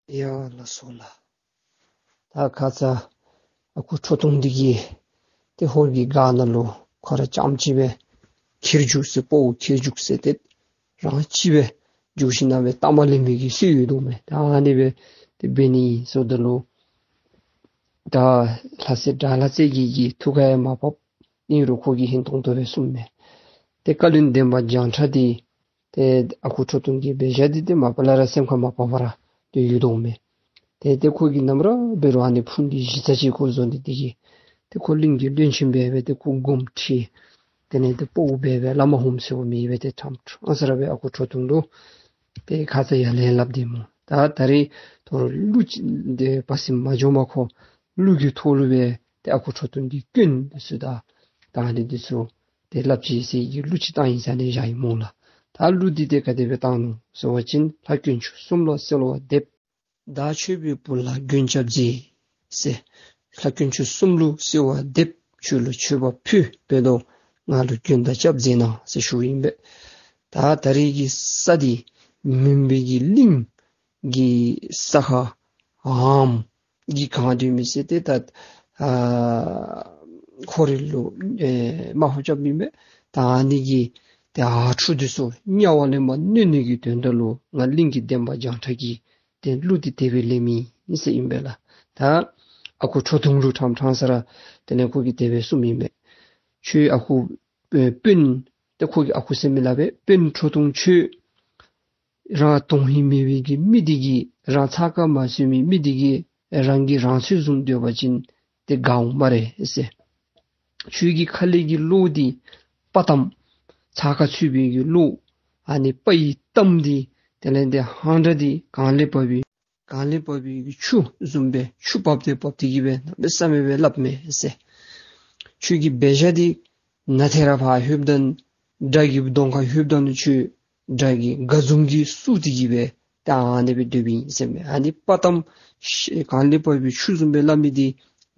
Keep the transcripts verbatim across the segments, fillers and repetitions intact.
ཡ་ལགས་སོ་ལགས། ད་ཁ་ཙ་ཨ་ཁུ་ཁྲོ་ཐུང་འདི་གིས་ཏེ་ཧོར་གྱི་སྒར་ནང་ལུ་ཁོ་ར་རྐྱངམ་གཅིག་སྦེ་ཁྱེར་འགྱོ་ཟེར། སྤོ་བོ་ཁྱེར་འགྱོ་ཟེར་ཏེ་རང་གཅིག་སྦེ་འགྱོ་ཞིན་ན་སྦེ་གཏའ་མ་ལེན་མི་གི་སྲོལ་ཡོད་དོ་མས། ད་ཨ་ནི་སྦེ་ཏེ་འབད་ནི་ཟེརཝ་ད་ལུ་ད་ལྷ་སྲས་དགྲ་ལྷ་རྩེ་རྒྱལ་གྱི་ཐུགས་ཁར་ཡང་མ་བབ། ཨིན་རུང་ཁོ་གིས་ཧིང་ཏོང་ཏོ་སྦེ་གསུངམ་མས། ཏེ་བཀའ་བློན་འདན་མ་བྱང་ཁྲ་འདི་ཏེ་ཨ་ཁུ་ཁྲོ་ཐུང་གི་འབད་བཞག་འདི་ཏེ་མ་པ་ལས་ར་སེམས་ཁར་མ་བབ་པར་ཏེ་ཡོད་དོ་མས། ཏེ་ཏེ་ཁོ་གིས་ནམ་ར་འབད་རུང་ཨ་ནི་ཕུང་འདི་གཞི་རྩ་ཅིག་ཁོ་བཟོ་ནི་འདི་གིས་ཏེ་ཁོ་གླིང་གི་བློན་ཆེན་སྦེ་སྦེ་ཏེ་ཁོ་དགོངསམ་ཁྲེལ། དེ་ལས་ཏེ་སྤོ་བོ་སྦེ་སྦེ་བླ་མ་ཧཱུྃ་ཟེར་བ་མེད་པས། ཏེ་ཁྲམ་ཁྲང་ས་ར་སྦེ་ཨ་ཁུ་ཁྲོ་ཐུང་ལུ་ཏེ་ཁ་ཙ་ཡར་ལས་སླབ་སྟེ་སྨོ། ད་ད་རེས་ཐོ་རངས་ལུ་ཅིག་ཏེ་བ་སྲིན་མ་འཇོམས་པར་ཁོ་ལུག་གི་ཐོག་ལུ་སྦེ་ཏེ་ཨ་ཁུ་ཁྲོ་ཐུང་གི་སྐྱོན་ཚུ་དང་ད་ཨ་ནི་འདི་ཚུ་ཏེ་སླབ་ཅི་ཟེར་གྱི་གླུ་ཅིག་བཏང་ཡི་ཟེར་ནི་བཞག་ཡི་སྨོ་ལགས། ད་གླུ་འདི་ཏེ་ག་དེ་སྦེ་བཏང་ནུག་ཟེར་བ་ཅིན། ལྷ་དཀོན་མཆོག་གསུམ་ལ་གསོལ་བ་འདེབས། བདག་མཆོད་པའི་བུ་ལ་མགོན་སྐྱབས་མཛད་ཟེར། ལྷ་དཀོན་མཆོག་གསུམ་ལུ་གསོལ་བ་འདེབས། ཁྱོད་ལུ་མཆོད་པ་ཕུལ་འབད་དོ། ང་ལུ་མགོན་དང་སྐྱབས་མཛད་གནང་ཟེར་ཞུཝ་ཨིན་པས། ད་ད་རེས་ཀྱི་ས་འདི་མུན་པའི་གི་གླིང་གི་ས་ཁར་འམ་གྱིས་གང་སྡོད་མི་ཟེར་ཏེ་ད་ཨ་ཁོ་རའི་ལུ་ཨེ་དམའ་ཕབ་རྐྱབ་མི་མས། ད་ཨ་ནི་གི་ཏེ་ཨ་ཁྲུ་འདི་ཚུ་དམྱལ་བ་ལས་མར་གནོན་ནི་གི་དོན་དག་ལུ་ང་གླིང་གི་འདན་མ་བྱང་ཁྲ་གིས་ཏེ་གླུ་འདི་དེ་སྦེ་ལེན་མི་ཨིན་ཟེར་ཨིན་པས་ལགས། ད་ཨ་ཁུ་ཁྲོ་ཐུང་ལུ་ཁྲམ་ཁྲང་ས་ར་དེ་ལས་ཁོ་གིས་དེ་སྦེ་གསུངམ་ཨིན་པས། ཁྱོད་ཨ་ཁུ་ཨེ་དཔོན་ཏེ་ཁོ་གིས་ཨ་ཁུ་ཟེར་མི་ལགས་པས། དཔོན་ཁྲོ་ཐུང་ཁྱོད་རང་དོན་ཧིང་མེད་པའི་གི་མི་འདི་གིས་རང་ཚ་ཁ་མ་ཟོས་མི་མི་འདི་གིས་རང་གིས་རང་ཚོད་བཟུམ་སྡོད་པ་ཅིན་ཏེ་དགའ་འོང་སྨ་རེ་ཟེར། ཁྱོད་ཀྱི་ཁ་ལས་ཀྱི་གློག་འདི་དཔའ་གཏམ་ཚ་ཁ་ཚུད་པའི་གི་གློག། ཨ་ནི་དཔའ་ཡི་གཏམ་འདི་དེ་ལས་ཏེ་ཧང་སྒྲ་འདི་གངས་ལས་འབབ་པའི་གངས་ལས་འབབ་པའི་གི་ཆུ་བཟུམ་སྦེ་ཆུ་འབབ་སྟེ་འབབ་སྟེ་གི་སྦེ་གནམ་མེད་ས་མེད་སྦེ་སླབ་མས་ཟེར། ཁྱོད་ཀྱི་འབད་བཞག་འདི་ནཱ་ཐད་ར་ཕར་ལྷོདཔ་ད་དགྲ་གི་གདོང་ཁར་ལྷོདཔ་ད་ལུ་ཁྱོད་དགྲ་གི་དགའ་འཛུམ་གྱིས་བསུ་སྟེ་གི་སྦེ་ད་ཨ་ནི་སྦེ་སྡོདཔ་ཨིན་ཟེར་མས། ཨ་ནི་དཔའ་གཏམ་ཤ་གངས་ལས་འབབ་པའི་ཆུ་བཟུམ་སྦེ་སླབ་མི་འདི་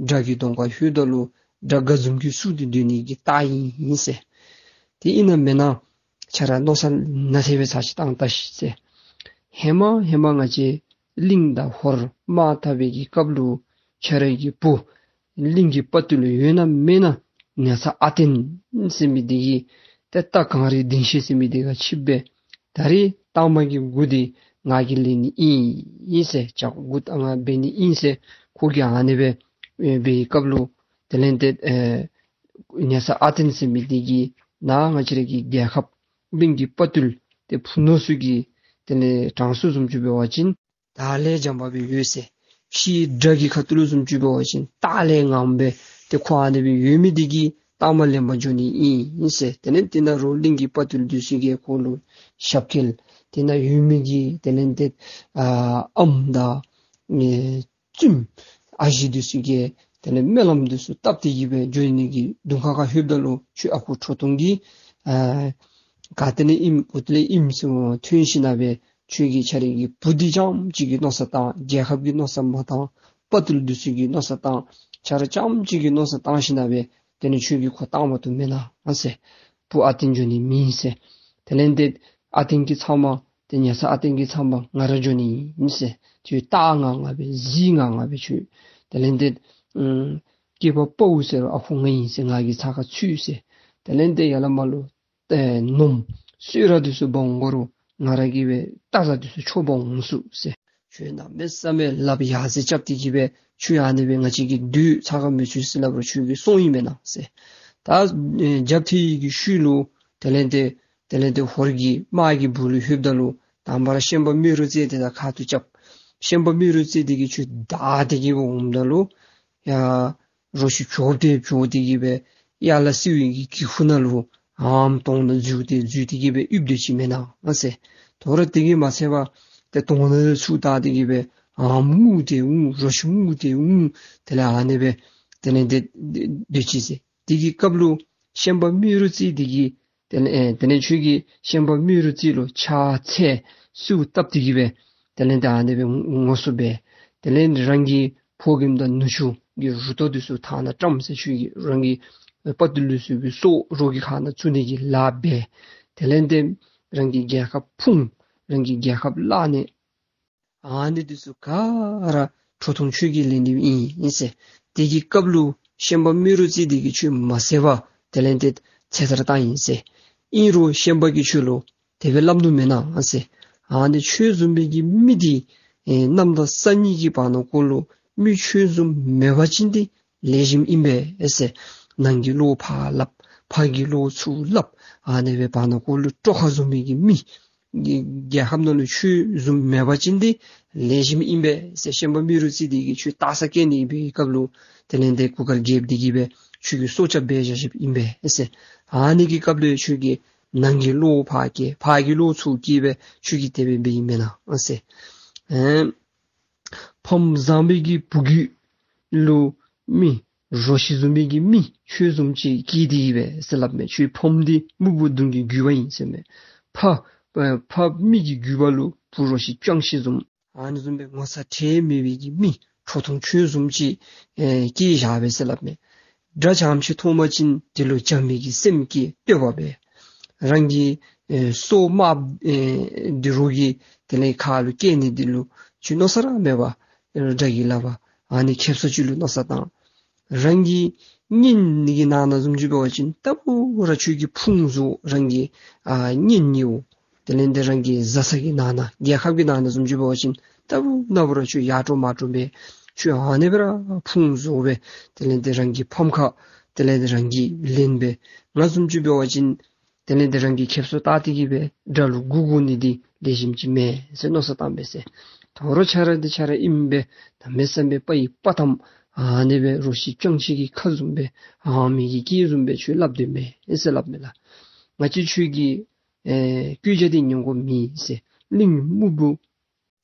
དགྲ་གི་གདོང་ཁར་ལྷོདཔ་ད་ལུ་དགྲ་དགའ་འཛུམ་གྱིས་བསུ་སྟེ་སྡོད་ནི་གི་རྟགས་ཨིན་ཟེར། དེ་ཨིན་ན་མེན་ན་ཁྱོད་ར་མནོ་བསམ་ནཱ་ཐད་སྦེ་ཚར་ཅིག་བཏང་ད་ཤིག་ཟེར། ཧེ་མ་ཧེ་མ་ང་བཅས་གླིང་དང་ཧོར་དམག་འཐབ་པའི་གི་སྐབས་ལུ་ཁྱོད་རའི་གི་བུ་གླིང་གི་དཔའ་བརྟུལ་ཡོད་ན་མེད་ན་ཉ་ཚ་ཨ་བརྟན་ཟེར་མི་འདི་གིས་ཏེ་རྟ་གངས་རིའི་གདན་ཤེད་ཟེར་མི་འདི་ཁར་ཆིབས་སྦེ་ད་རེས་རྟགས་མ་གི་འགོ་འདི་ང་གིས་ལེན་ནི་ཨིན་ཨིན་ཟེར། བྱ་འགོ་ད་ང་འབད་ནི་ཨིན་ཟེར་ཁོ་གིས་ཨ་ནི་སྦེ་ཨེ་འབད་བའི་སྐབས་ལུ་དེ་ལས་ཏེ་ཨེ་ཉ་ཚ་ཨ་བརྟན་ཟེར་མི་འདི་གིས་ནཱ་ང་བཅས་རའི་གི་རྒྱལ་ཁབ་གླིང་གི་དཔའ་བརྟུལ་ཏེ་ཕུ་ནུ་ཚུ་གི་དེ་ལས་གྲངས་སུ་བཟུམ་ཅིག་འབད་བ་ཅིན་དར་ལས་འཇམ་པ་སྦེ་ཡོད་ཟེར། ཕྱིའི་དགྲ་གི་ཁ་ཐུག་ལུ་བཟུམ་ཅིག་འབད་བ་ཅིན་སྟག་ལས་ངརམ་སྦེ་ཏེ་ཁོ་ཨ་ནི་སྦེ་ཡོད་མི་འདི་གིས་རྟགས་མ་ལེན་པར་འགྱོ་ནི་ཨིན་ཟེར། དེ་ལས་དེ་ནང་རོགས་གླིང་གི་དཔའ་བརྟུལ་འདི་ཚུ་གིས་ཁོ་ལུ་ཞབས་སྐྱེལ། དེ་ནང་ཡོད་མི་གི་དེ་ལས་ཏེ་ཨ་ཨམ་དང་ཨེ་བཙུནམོ་ཨ་ཞེ་འདི་ཚུ་གིས་དེ་ལས་སྨོན་ལམ་འདི་ཚུ་བཏབ་སྟེ་གི་སྦེ་འགྱོ་ནི་གི་དུང་ཁ་ཁར་ལྷོདཔ་ད་ལུ་ཁྱོད་ཨ་ཁུ་ཁྲོ་ཐུང་གིས་ཨ་ག་ཏེ་ནས་ཨིནམ་གུ་ཏེ་ལས་ཨིནམ་ཟེར་ཐོན་ཞིན་ན་སྦེ་ཁྱོད་ཀྱིས་ཁྱོད་རའི་གི་བུ་འདི་རྐྱངམ་གཅིག་གི་མནོ་བསམ་བཏང་། རྒྱལ་ཁབ་ཀྱི་མནོ་བསམ་མ་བཏང་། དཔའ་བརྟུལ་འདི་ཚུ་གི་མནོ་བསམ་བཏང་། ཁྱོད་ར་རྐྱངམ་གཅིག་གི་མནོ་བསམ་བཏང་ཞིན་ན་སྦེ་དེ་ནི་ཁྱོད་ཀྱིས་ཁོ་བཏང་མ་བཏུབ་མེན་ན་ཟེར། བུ་ཨ་བརྟན་འགྱོ་ནི་མེད་ཟེར། དེ་ལས་ཏེ་ཨ་བརྟན་གྱི་ཚབ་མ་ཏེ་ཉ་ཚ་ཨ་བརྟན་གྱི་ཚབ་མ་ང་ར་འགྱོ་ནི་ཨིན་ཟེར། ཁྱོད་སྟག་ངར་ངར་སྦེ་གཟིག་ངར་ངར་སྦེ་ཁྱོད་དེ་ལས་ཏེ་ཨམ་སྐྱེས་པ་དཔའ་བོ་ཟེར་རུང་ཨ་ཁུ་ང་ཨིན་ཟེར། ང་གིས་ཚ་ཁ་ཚུད་ཟེར། དེ་ལས་ཏེ་ཡར་ལས་མར་ལུ་ཨེ་ནོམ་གསོལ་རས་འདི་ཚུ་འབག་འོང་དགོ་རུང་ང་ར་གིས་སྦེ་རྟ་ཟ་འདི་ཚུ་འཕྱོག་འབག་འོང་ཚུགས་ཟེར། ཁྱོད་གནམ་མེད་ས་མེད་ལགཔ་ཡར་ཟེར་རྐྱབ་སྟེ་གི་སྦེ་ཁྱོད་ཨ་ནི་སྦེ་ང་བཅས་ཀྱི་མདུན་ཚ་ཁ་མི་ཚུད་ཟེར་སླབ་རུང་ཁྱོད་ཀྱིས་སོང་ཡི་མེན་ན་ཟེར། ད་ཨེ་རྒྱབ་ཐེབས་ཀྱི་ཤུལ་ལུ་དེ་ལས་ཏེ་དེ་ལས་ཏེ་ཧོར་གྱི་དམག་གི་སྦུག་ལུ་ལྷོདཔ་ད་ལུ་དང་པ་ར་ཤན་པ་རྨེ་རུ་རྩེ་འདི་དང་ཁ་ཐུག་རྐྱབ། ཤན་པ་རྨེ་རུ་རྩེ་འདི་གིས་ཁྱོད་བདའ་སྟེ་གི་སྦེ་འོངམ་ད་ལུ་ཡ་རོ་ཁྱི་བྱོག་སྟེ་བྱོག་སྟེ་གི་སྦེ་ཡར་ལ་སེར་བའི་གི་གི་ཁུག་ནང་ལུ་ཨམ་དོང་ནང་འཛུལ་ཏེ་འཛུལ་ཏེ་གི་སྦེ་ཡིབ་སྡོད་ཅི་མེན་ན་ཟེར། དོ་རུང་དེ་གིས་མ་ཚད་པར་ཏེ་དོང་ནང་ཚུར་བལྟ་སྟེ་གི་སྦེ་ཨམ་ངུ་སྟེ་ངུ། རོ་ཁྱི་ངུ་སྟེ་ངུ། དེ་ལས་ཨ་ནི་སྦེ་དེ་ལས་ཏེ་སྡོད་ཅི་ཟེར། དེ་གི་སྐབས་ལུ་ཤན་པ་རྨེ་རུ་རྩེ་འདི་གིས་དེ་ལས་ཨེ་དེ་ལས་ཁྱོད་ཀྱིས་ཤན་པ་རྨེ་རུ་རྩེ་ལུ་ཕྱག་འཚལ་གསོལཝ་བཏབ་སྟེ་གི་སྦེ་དེ་ལས་ཏེ་ཨ་ནི་སྦེ་ངོ་སོ་སྦེ་དེ་ལས་རང་གི་ཕོ་རྒནམ་དང་ནུ་གཅུང་གི་རུ་ཏོ་འདི་ཚུ་ཐང་ནང་བཀྲམ་ཟེར། ཁྱོད་ཀྱིས་རང་གི་དཔའ་བརྟུལ་འདི་ཚུ་གི་སྲོག་རོགས་ཀྱི་ཁ་ནང་བཙུགས་ནི་གི་ལཱ་འབད། དེ་ལས་ཏེ་རང་གི་རྒྱལ་ཁབ་ཕུང་། རང་གི་རྒྱལ་ཁབ་བརླག་ནི་ ཨ་ནི་འདི་ཚུ་ག་ར་ཁྲོ་ཐུང་ཁྱོད་ཀྱིས་ལེན་ཏེ་ཨིན་ཟེར། དེ་གི་སྐབས་ལུ་ཤན་པ་རྨེ་རུ་རྩེ་འདི་གིས་ཁྱོད་མ་བསད་པར་དེ་ལས་དེ་ཚེ་ཐར་བཏང་ཡི་ཟེར། ཨིན་རུང་ཤན་པ་གིས་ཁྱོད་ལུ་དེ་སྦེ་སླབ་ནུག་མེན་ན་ཟེར། ཨ་ནི་ཁྱོད་བཟུམ་མའི་གི་མི་འདི་ཨེ་གནམ་དང་ས་གཉིས་ཀྱི་བར་ན་ཀོ་ལུ་མི་ཁྱོད་བཟུམ་མེད་པ་ཅིན་འདི་ལེགས་ཤོམ་ཨིན་པས་ཟེར། ནང་གི་བློ་ཕར་སླབ། ཕར་གྱི་བློ་ཚུར་སླབ། ཨ་ནི་སྦེ་བར་ན་ཀོ་ལུ་སྤྲོ་ཁ་བཟུམ་མའི་གི་མི་རྒྱལ་ཁབ་ནང་ལུ་ཁྱོད་བཟུམ་མེད་པ་ཅིན་འདི་ལེགས་ཤོམ་ཨིན་པས་ཟེར། ཤན་པ་རྨེ་རུ་རྩེ་འདི་གིས་ཁྱོད་ལྟ་ས་བསྐྱལ་ནི་ཨིན་པའི་སྐབས་ལུ་དེ་ལས་དེ་གུར་དཀར་རྒྱལཔོ་འདི་གིས་སྦེ་ཁྱོད་ཀྱི་སྲོག་སྐྱབས་འབད་བཞག་བཞགཔ་ཨིན་པས་ཟེར། ཨ་ནི་གི་སྐབས་ལུ་ཁྱོད་ཀྱིས་ནང་གི་བློ་ཕར་བསྐྱལ། ཕར་གྱི་བློ་ཚུར་བསྐྱལ་སྦེ་ཁྱོད་ཀྱིས་དེ་སྦེ་འབད་ཡི་མེན་ན་ཟེར། ཨེ་ཕམ་བཟང་པོའི་གི་བུ་རྒྱུད་ལུ་མི་རོ་ཁྱི་བཟུམ་མའི་གི་མི་ཁྱོད་བཟུམ་ཅིག་སྐྱེས་ཏེ་ཡོད་པས་ཟེར་སླབ་མས། ཁྱོད་ཕམ་འདི་སྨུག་པོ་གདོང་གི་རྒྱུད་པ་ཨིན་ཟེར་མས། ཕ་ཨེ་ཕ་མི་གི་རྒྱུད་པ་ལུ་བུ་རོ་ཁྱི་སྤྱང་ཁྱི་བཟུམ། ཨ་ནི་བཟུམ་སྦེ་ངོ་ཚ་ཁྲེལ་མེད་པའི་གི་མི་ཁྲོ་ཐུང་ཁྱོད་བཟུམ་ཅིག་ཨེ་སྐྱེས་བཞག་པས་ཟེར་སླབ་མས། དགྲ་བྱམས་ཆེ་མཐོང་པ་ཅིན་དེ་ལུ་བྱམས་པའི་གི་སེམས་བསྐྱེད་བསྟོད་པ་འབད། རང་གི་ཨེ་སྲོག་དམརཔོ་ཨེ་འདི་རོགས་ཀྱི་དེ་ལས་ཁ་ལུ་བསྐྱལ་ནི་འདི་ལུ་ཁྱོད་མནོ་བསམ་ར་མེད་པར་ཨེ་དགྲ་གི་ལག་པར་ཨ་ནི་ཁེབ་ས་ཅིག་ལུ་མནོ་བསམ་བཏང་། རང་གི་གཉེན་ནི་གི་ནང་ན་བཟུམ་ཅིག་འབད་བ་ཅིན་ལྟ་བུ་ར་ཁྱོད་ཀྱིས་ཕུང་བཟོ། རང་གི་ཨ་གཉེན་ཉེཝ་དེ་ལས་དེ་རང་གི་བཟའ་ཚང་གི་ནང་ན་རྒྱལ་ཁབ་ཀྱི་ནང་ན་བཟུམ་ཅིག་འབད་བ་ཅིན་ལྟ་བུ་ན་བུ་ར་ཁྱོད་ཡར་འགྲོ་མར་འགྲོ་སྦེ་ཁྱོད་ཨ་ནི་སྦེ་ར་ཕུང་བཟོ་སྦེ་དེ་ལས་དེ་རང་གི་ཕམ་ཁ་དེ་ལས་དེ་རང་གིས་ལེན་སྦེ། ང་བཟུམ་ཅིག་འབད་བ་ཅིན་དེ་ལས་དེ་རང་གི་ཁེབ་སང་བལྟ་སྟེ་གི་སྦེ་དགྲ་ལུ་མགུ་སྒུར་ནི་འདི་ལེགས་ཤོམ་ཅིག་མེན་ཟེར་མནོ་བསམ་བཏང་པས་ཟེར། དོ་རུང་ཆ་ར་འདི་ཆ་ར་ཨིནམ་སྦེ་གནམ་མེད་ས་མེད་དཔའ་ཡི་དཔའ་གཏམ་ཨ་ནི་སྦེ་རོ་ཁྱི་སྤྱང་ཁྱི་གི་ཁ་བཟུམ་སྦེ་ཨ་མི་གི་སྐད་བཟུམ་སྦེ་ཁྱོད་སླབ་སྡོད་མས་ཟེར་སླབ་མས་ལགས། ང་བཅས་ཁྱོད་ཀྱི་ཨེ་བཀོད་རྒྱ་འདི་ཉན་དགོཔ་མེད་ཟེར། གླིང་སྨུག་པོ་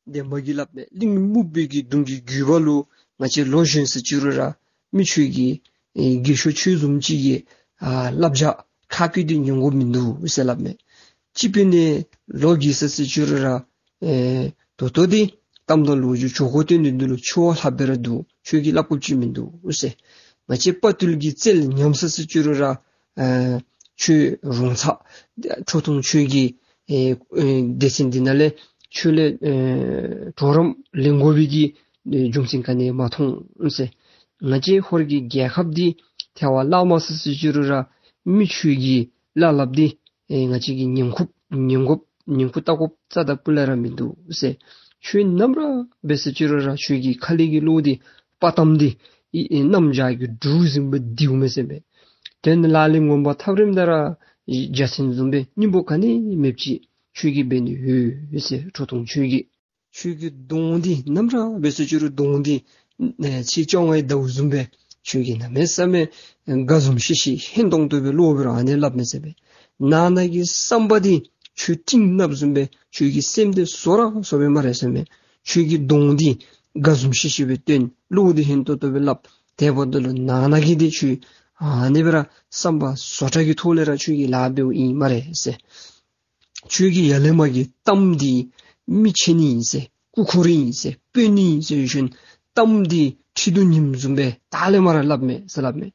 འདན་མ་གིས་སླབ་མས། གླིང་སྨུག་པོའི་གི་གདོང་གི་རྒྱུད་པ་ལུ་ང་བཅས་ལོ་གཞོན་ཟེར་ཅི་རུང་ར་མི་ཁྱོད་ཀྱི་ཨེ་རྒས་ཤོས་ཁྱོད་བཟུམ་ཅིག་གི་ཨ་བསླབ་བྱ་ཁ་བཀོད་འདི་ཉན་དགོཔ་མིན་འདུག་ཟེར་སླབ་མས། སྤྱི་དཔོན་ནི་ལོ་རྒས་ས་ཟེར་ཅི་རུང་ར་ཨེ་ད་ལྟོ་འདི་གཏམ་དང་ལོ་རྒྱུས་ཇོ་ཁོ་སྟོན་ནི་འདི་ལུ་ཁྱོད་ལྷག་སྦེ་ར་འདུག། ཁྱོད་ཀྱིས་སླབ་དགོཔ་ཅིག་མིན་འདུག་ཟེར། ང་བཅས་དཔའ་བརྟུལ་གྱི་རྩལ་ཉམས་ས་ཟེར་ཅི་རུང་ར་ཨེ་ཁྱོད་རུང་ཚ་ཁྲོ་ཐུང་ཁྱོད་ཀྱི་ཨེ་ཨེ་སྡེ་ཚན་འདི་ནང་ལས་ཁྱོད་ལས་ཨེ་གྲོགས་རམ་ལེན་དགོ་པའི་གི་ཨེ་རྒྱུ་མཚན་ག་ནི་མ་མཐོང་ཟེར། ང་བཅས་ཧོར་གྱི་རྒྱལ་ཁབ་འདི་ཐལ་བར་བརླག་མ་ཚུགས་ཟེར་ཅི་རུང་ར་མི་ཁྱོད་ཀྱི་བླ་སླབ་འདི་ཨེ་ང་བཅས་ཀྱིས་ཉན་དགོཔ་ཉན་དགོཔ་ཉན་དགོཔ་རྟག་ཏུ་སྤུ་ལས་ར་མིན་འདུག་ཟེར། ཁྱོད་ནམ་ར་འབད་ཟེར་ཅི་རུང་ར་ཁྱོད་ཀྱི་ཁ་ལས་ཀྱི་བློ་འདི་དཔའ་གཏམ་འདི་ཨེ་ཨེ་གནམ་བྱཱར་གྱི་འབྲུག་བཟུམ་སྦེ་ལྡིརཝ་མས་ཟེར་མས། དོན་ལག་ལེན་ངོ་མ་ཐབས་རིམ་དང་ར་རྒྱ་ཆེན་བཟུམ་སྦེ་སྙིང་པོ་ག་ནི་མེདཔ་ཅིག་ཁྱོད་ཀྱིས་འབད་ནི་ཡོད་ཟེར། ཁྲོ་ཐུང་ཁྱོད་ཀྱིས་ཁྱོད་ཀྱི་གདོང་འདི་ནམ་ར་འབད་ཟེར་ཅི་རུང་གདོང་འདི་ཨེ་ཕྱི་བཅོ་ལྔའི་ཟླཝ་བཟུམ་སྦེ་ཁྱོད་ཀྱིས་གནམ་མེད་ས་མེད་དགའ་འཛུམ་ཤིག་ཤིག་ཧན་ཏོང་ཏོ་སྦེ་ལོག་པའི་ར་ཨ་ནི་སླབ་མས་ཟེར་མས། ནང་ན་གི་བསམ་པ་འདི་ཁྱོད་སྤྲིན་ནགཔ་བཟུམ་སྦེ་ཁྱོད་ཀྱི་སེམས་འདི་བཟོ་ར་བཟོ་བས་སྨ་རེ་ཟེར་མས། ཁྱོད་ཀྱི་གདོང་འདི་དགའ་འཛུམ་ཤིག་ཤིག་སྦེ་སྟོན། བློ་འདི་ཧན་ཏོང་ཏོ་སྦེ་སླབ། དེ་འབདཝ་ད་ལུ་ནང་ན་གི་འདི་ཁྱོད་ཨ་ནི་སྦེ་ར་བསམ་པ་བཟོ་དྲགས་ཀྱི་ཐོག་ལས་ར་ཁྱོད་ཀྱིས་ལཱ་འབདཝ་ཨིན་སྨ་རེ་ཟེར། ཁྱོད་ཀྱི་ཡར་ལས་མར་གྱི་གཏམ་འདི་མི་ཆེ་ནི་ཨིན་ཟེར། སྐུ་འཁོར་ཨིན་ཟེར། དཔོན་ཨིན་ཟེར་ཞིནམ་གཏམ་འདི་ཁྲི་གདུགས་ཉིམ་བཟུམ་སྦེ་ད་ལས་མར་ར་སླབ་མས་ཟེར་སླབ་མས།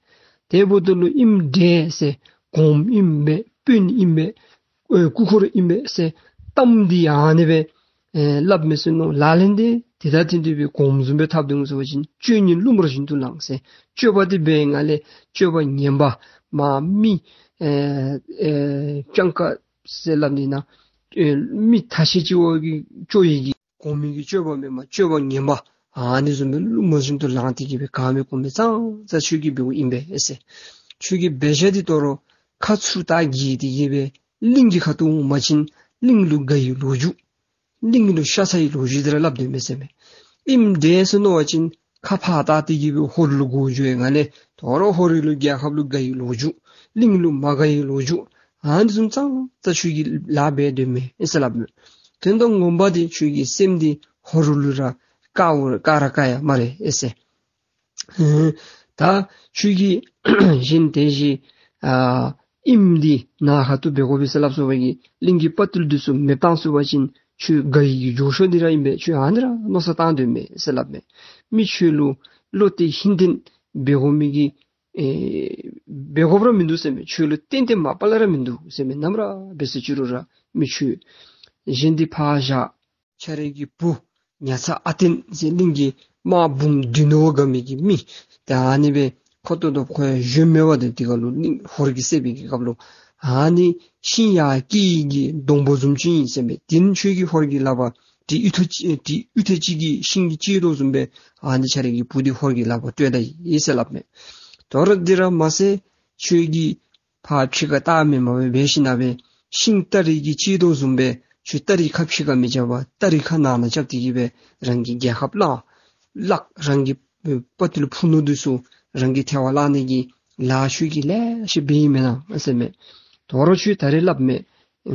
དེ་འབདཝ་ད་ལུ་ཨིནམ་འདྲས་ཟེར། གོངམ་ཨིན་མས། དཔོན་ཨིན་མས། ཨེ་སྐུ་འཁོར་ཨིན་མས་ཟེར་གཏམ་འདི་ཨ་ནི་སྦེ་ཨེ་སླབ་མས་ཟེར་མནོ། ལག་ལེན་འདི་དེ་དང་དེ་འདྲ་སྦེ་གོངམ་བཟུམ་སྦེ་འཐབ་སྡོད་འོང་ཟེར་བ་ཅིན་སྤྱོད་ནི་ཀླུ་དམར་བཞིན་དུ་ལང་ཟེར། སྤྱོད་པ་འདི་འབད་ང་ལས་སྤྱོད་པ་ངན་པ་མ་མི་ཨེ་ཨེ་སྤྱང་ཀ་ཟེར་སླབ་ནི་ན་ཨེ་མི་ཐ་ཤལ་ཅིག་འོག་གི་སྤྱོད་ཡི་གི་གོང་མའི་གི་སྤྱོད་པ་མེན་པར་སྤྱོད་པ་ངན་པ་ཨ་ནི་བཟུམ་སྦེ་ཀླུ་དམར་བཞིན་དུ་ལང་སྟེ་གི་སྦེ་ག་མེད་གོ་མེད་ཙང་ཙ་ཁྱོད་ཀྱིས་འབདཝ་ཨིན་པས་ཟེར། ཁྱོད་ཀྱི་འབད་བཞག་འདི་དོ་རུང་ཁ་ཚུར་ད་གི་སྟེ་གི་སྦེ་གླིང་གི་ཁ་ཐུག་འོང་པ་ཅིན་གླིང་ལུ་དགའ་བའི་ལོ་རྒྱུས་གླིང་ལུ་ཤ་ཚ་བའི་ལོ་རྒྱུས་འདི་ར་སླབ་སྡོད་མས་ཟེར་མས། ཨིནམ་འདྲས་ཟེར་མནོ་བ་ཅིན་ཁ་ཕར་བལྟ་སྟེ་གི་སྦེ་ཧོར་ལུ་མགུ་འགྱོ་ཡི། ང་ལས་དོ་རུང་ཧོར་ལུ་རྒྱལ་ཁབ་ལུ་དགའ་བའི་ལོ་རྒྱུས་གླིང་ལུ་མ་དགའ་བའི་ལོ་རྒྱུས་ཨ་ནི་བཟུམ་ཙང་ཙ་ཁྱོད་ཀྱིས་ལཱ་འབད་སྡོད་མས་ཟེར་སླབ་མས། དོན་དག་ངོ་མ་འདི་ཁྱོད་ཀྱི་སེམས་འདི་ཧོར་ལུ་ར་དཀརཝ་དཀར་ར་དཀར་ཡ་སྨ་རེ་ཟེར། ཨེ་ད་ཁྱོད་ཀྱིས་གཞན་དེ་བཞིན་ཨ་ཨིནམ་འདི་ནཱ་ཁ་ཐུག་འབད་དགོ་པས་ཟེར་སླབ་སོང་བའི་གི་གླིང་གི་དཔའ་བརྟུལ་འདི་ཚུ་མེདཔ་བཏང་ཚུགས་པ་ཅིན་ཁྱོད་དགའ་བའི་གི་མགྱོགས་ཤོས་འདི་ར་ཨིན་པས། ཁྱོད་ཨ་ནི་ར་མནོ་བསམ་བཏང་སྡོད་མས་ཟེར་སླབ་མས། མི་ཁྱོད་ལུ་བློ་གཏད་ཧིང་གཏད་འབད་དགོ་མི་གི་ཨེ་འབད་དགོཔ་ར་མིན་འདུག་ཟེར་མས། ཁྱོད་ལུ་ཏན་ཏན་མ་པ་ལས་ར་མིན་འདུག་ཟེར་མས། ནམ་ར་འབད་ཟེར་ཅི་རུང་ར་མི་ཁྱོད་གཞན་འདི་ཕར་བཞག། ཁྱོད་རའི་གི་བུ་ ཉ་ཚ་ཨ་བརྟན་ཟེར་གླིང་གི་དམག་འབུམ་བདུན་འོ་ག་མི་གི་མི་ཏེ་ཨ་ནི་སྦེ་ཁོ་ཏོག་ཏོ་ཁོ་ཡང་གཞོནམ་མེད་པར་ཏེ་དེ་ཁར་ལུ་གླིང་ཧོར་གྱིས་བསད་པའི་གི་སྐབས་ལུ་ཨ་ནི་ཤིང་ཡར་སྐྱེ་ཡི་གི་སྡོང་པོ་བཟུམ་ཅིག་ཨིན་ཟེར་མས། དེ་ནི་ཁྱོད་ཀྱིས་ཧོར་གྱི་ལག་པར་དེ་གཡུ་ཐོག་ཅིག་དེ་གཡུ་ཐོག་ཅིག་གི་ཤིང་གི་ཅིག་དོ་བཟུམ་སྦེ་ཨ་ནི་ཁྱོད་རའི་གི་བུ་དེ་ཧོར་གྱི་ལག་པར་སྤྲོད་ད་ཡི་ཟེར་སླབ་མས། དོ་རུང་དེ་ར་མ་ཚད་ཁྱོད་ཀྱིས་ཕར་ཕྱི་ཁར་སྟག་མེན་མ་སྦེ་འབད་ཞིན་ན་སྦེ་ཤིང་སྟ་རེ་གི་ཅིག་དོ་བཟུམ་སྦེ་ཁྱོད་སྟ་རེ་ཁ་ཕྱི་ཁར་མི་རྐྱབ་པར་སྟ་རེ་ཁ་ནང་ན་རྐྱབ་སྟེ་གི་སྦེ་རང་གི་རྒྱལ་ཁ་བརླག་བརླག་རང་གི་དཔའ་རྟུལ་ཕུ་ནུ་འདི་ཚུ་རང་གི་ཐལ་བར་བརླག་ནི་གི་ལཱ་ཁྱོད་ཀྱིས་ལེ་ཤ་འབད་ཡི་མེན་ན་ཟེར་མས། དོ་རུང་ཁྱོད་ད་རེས་སླབ་མས།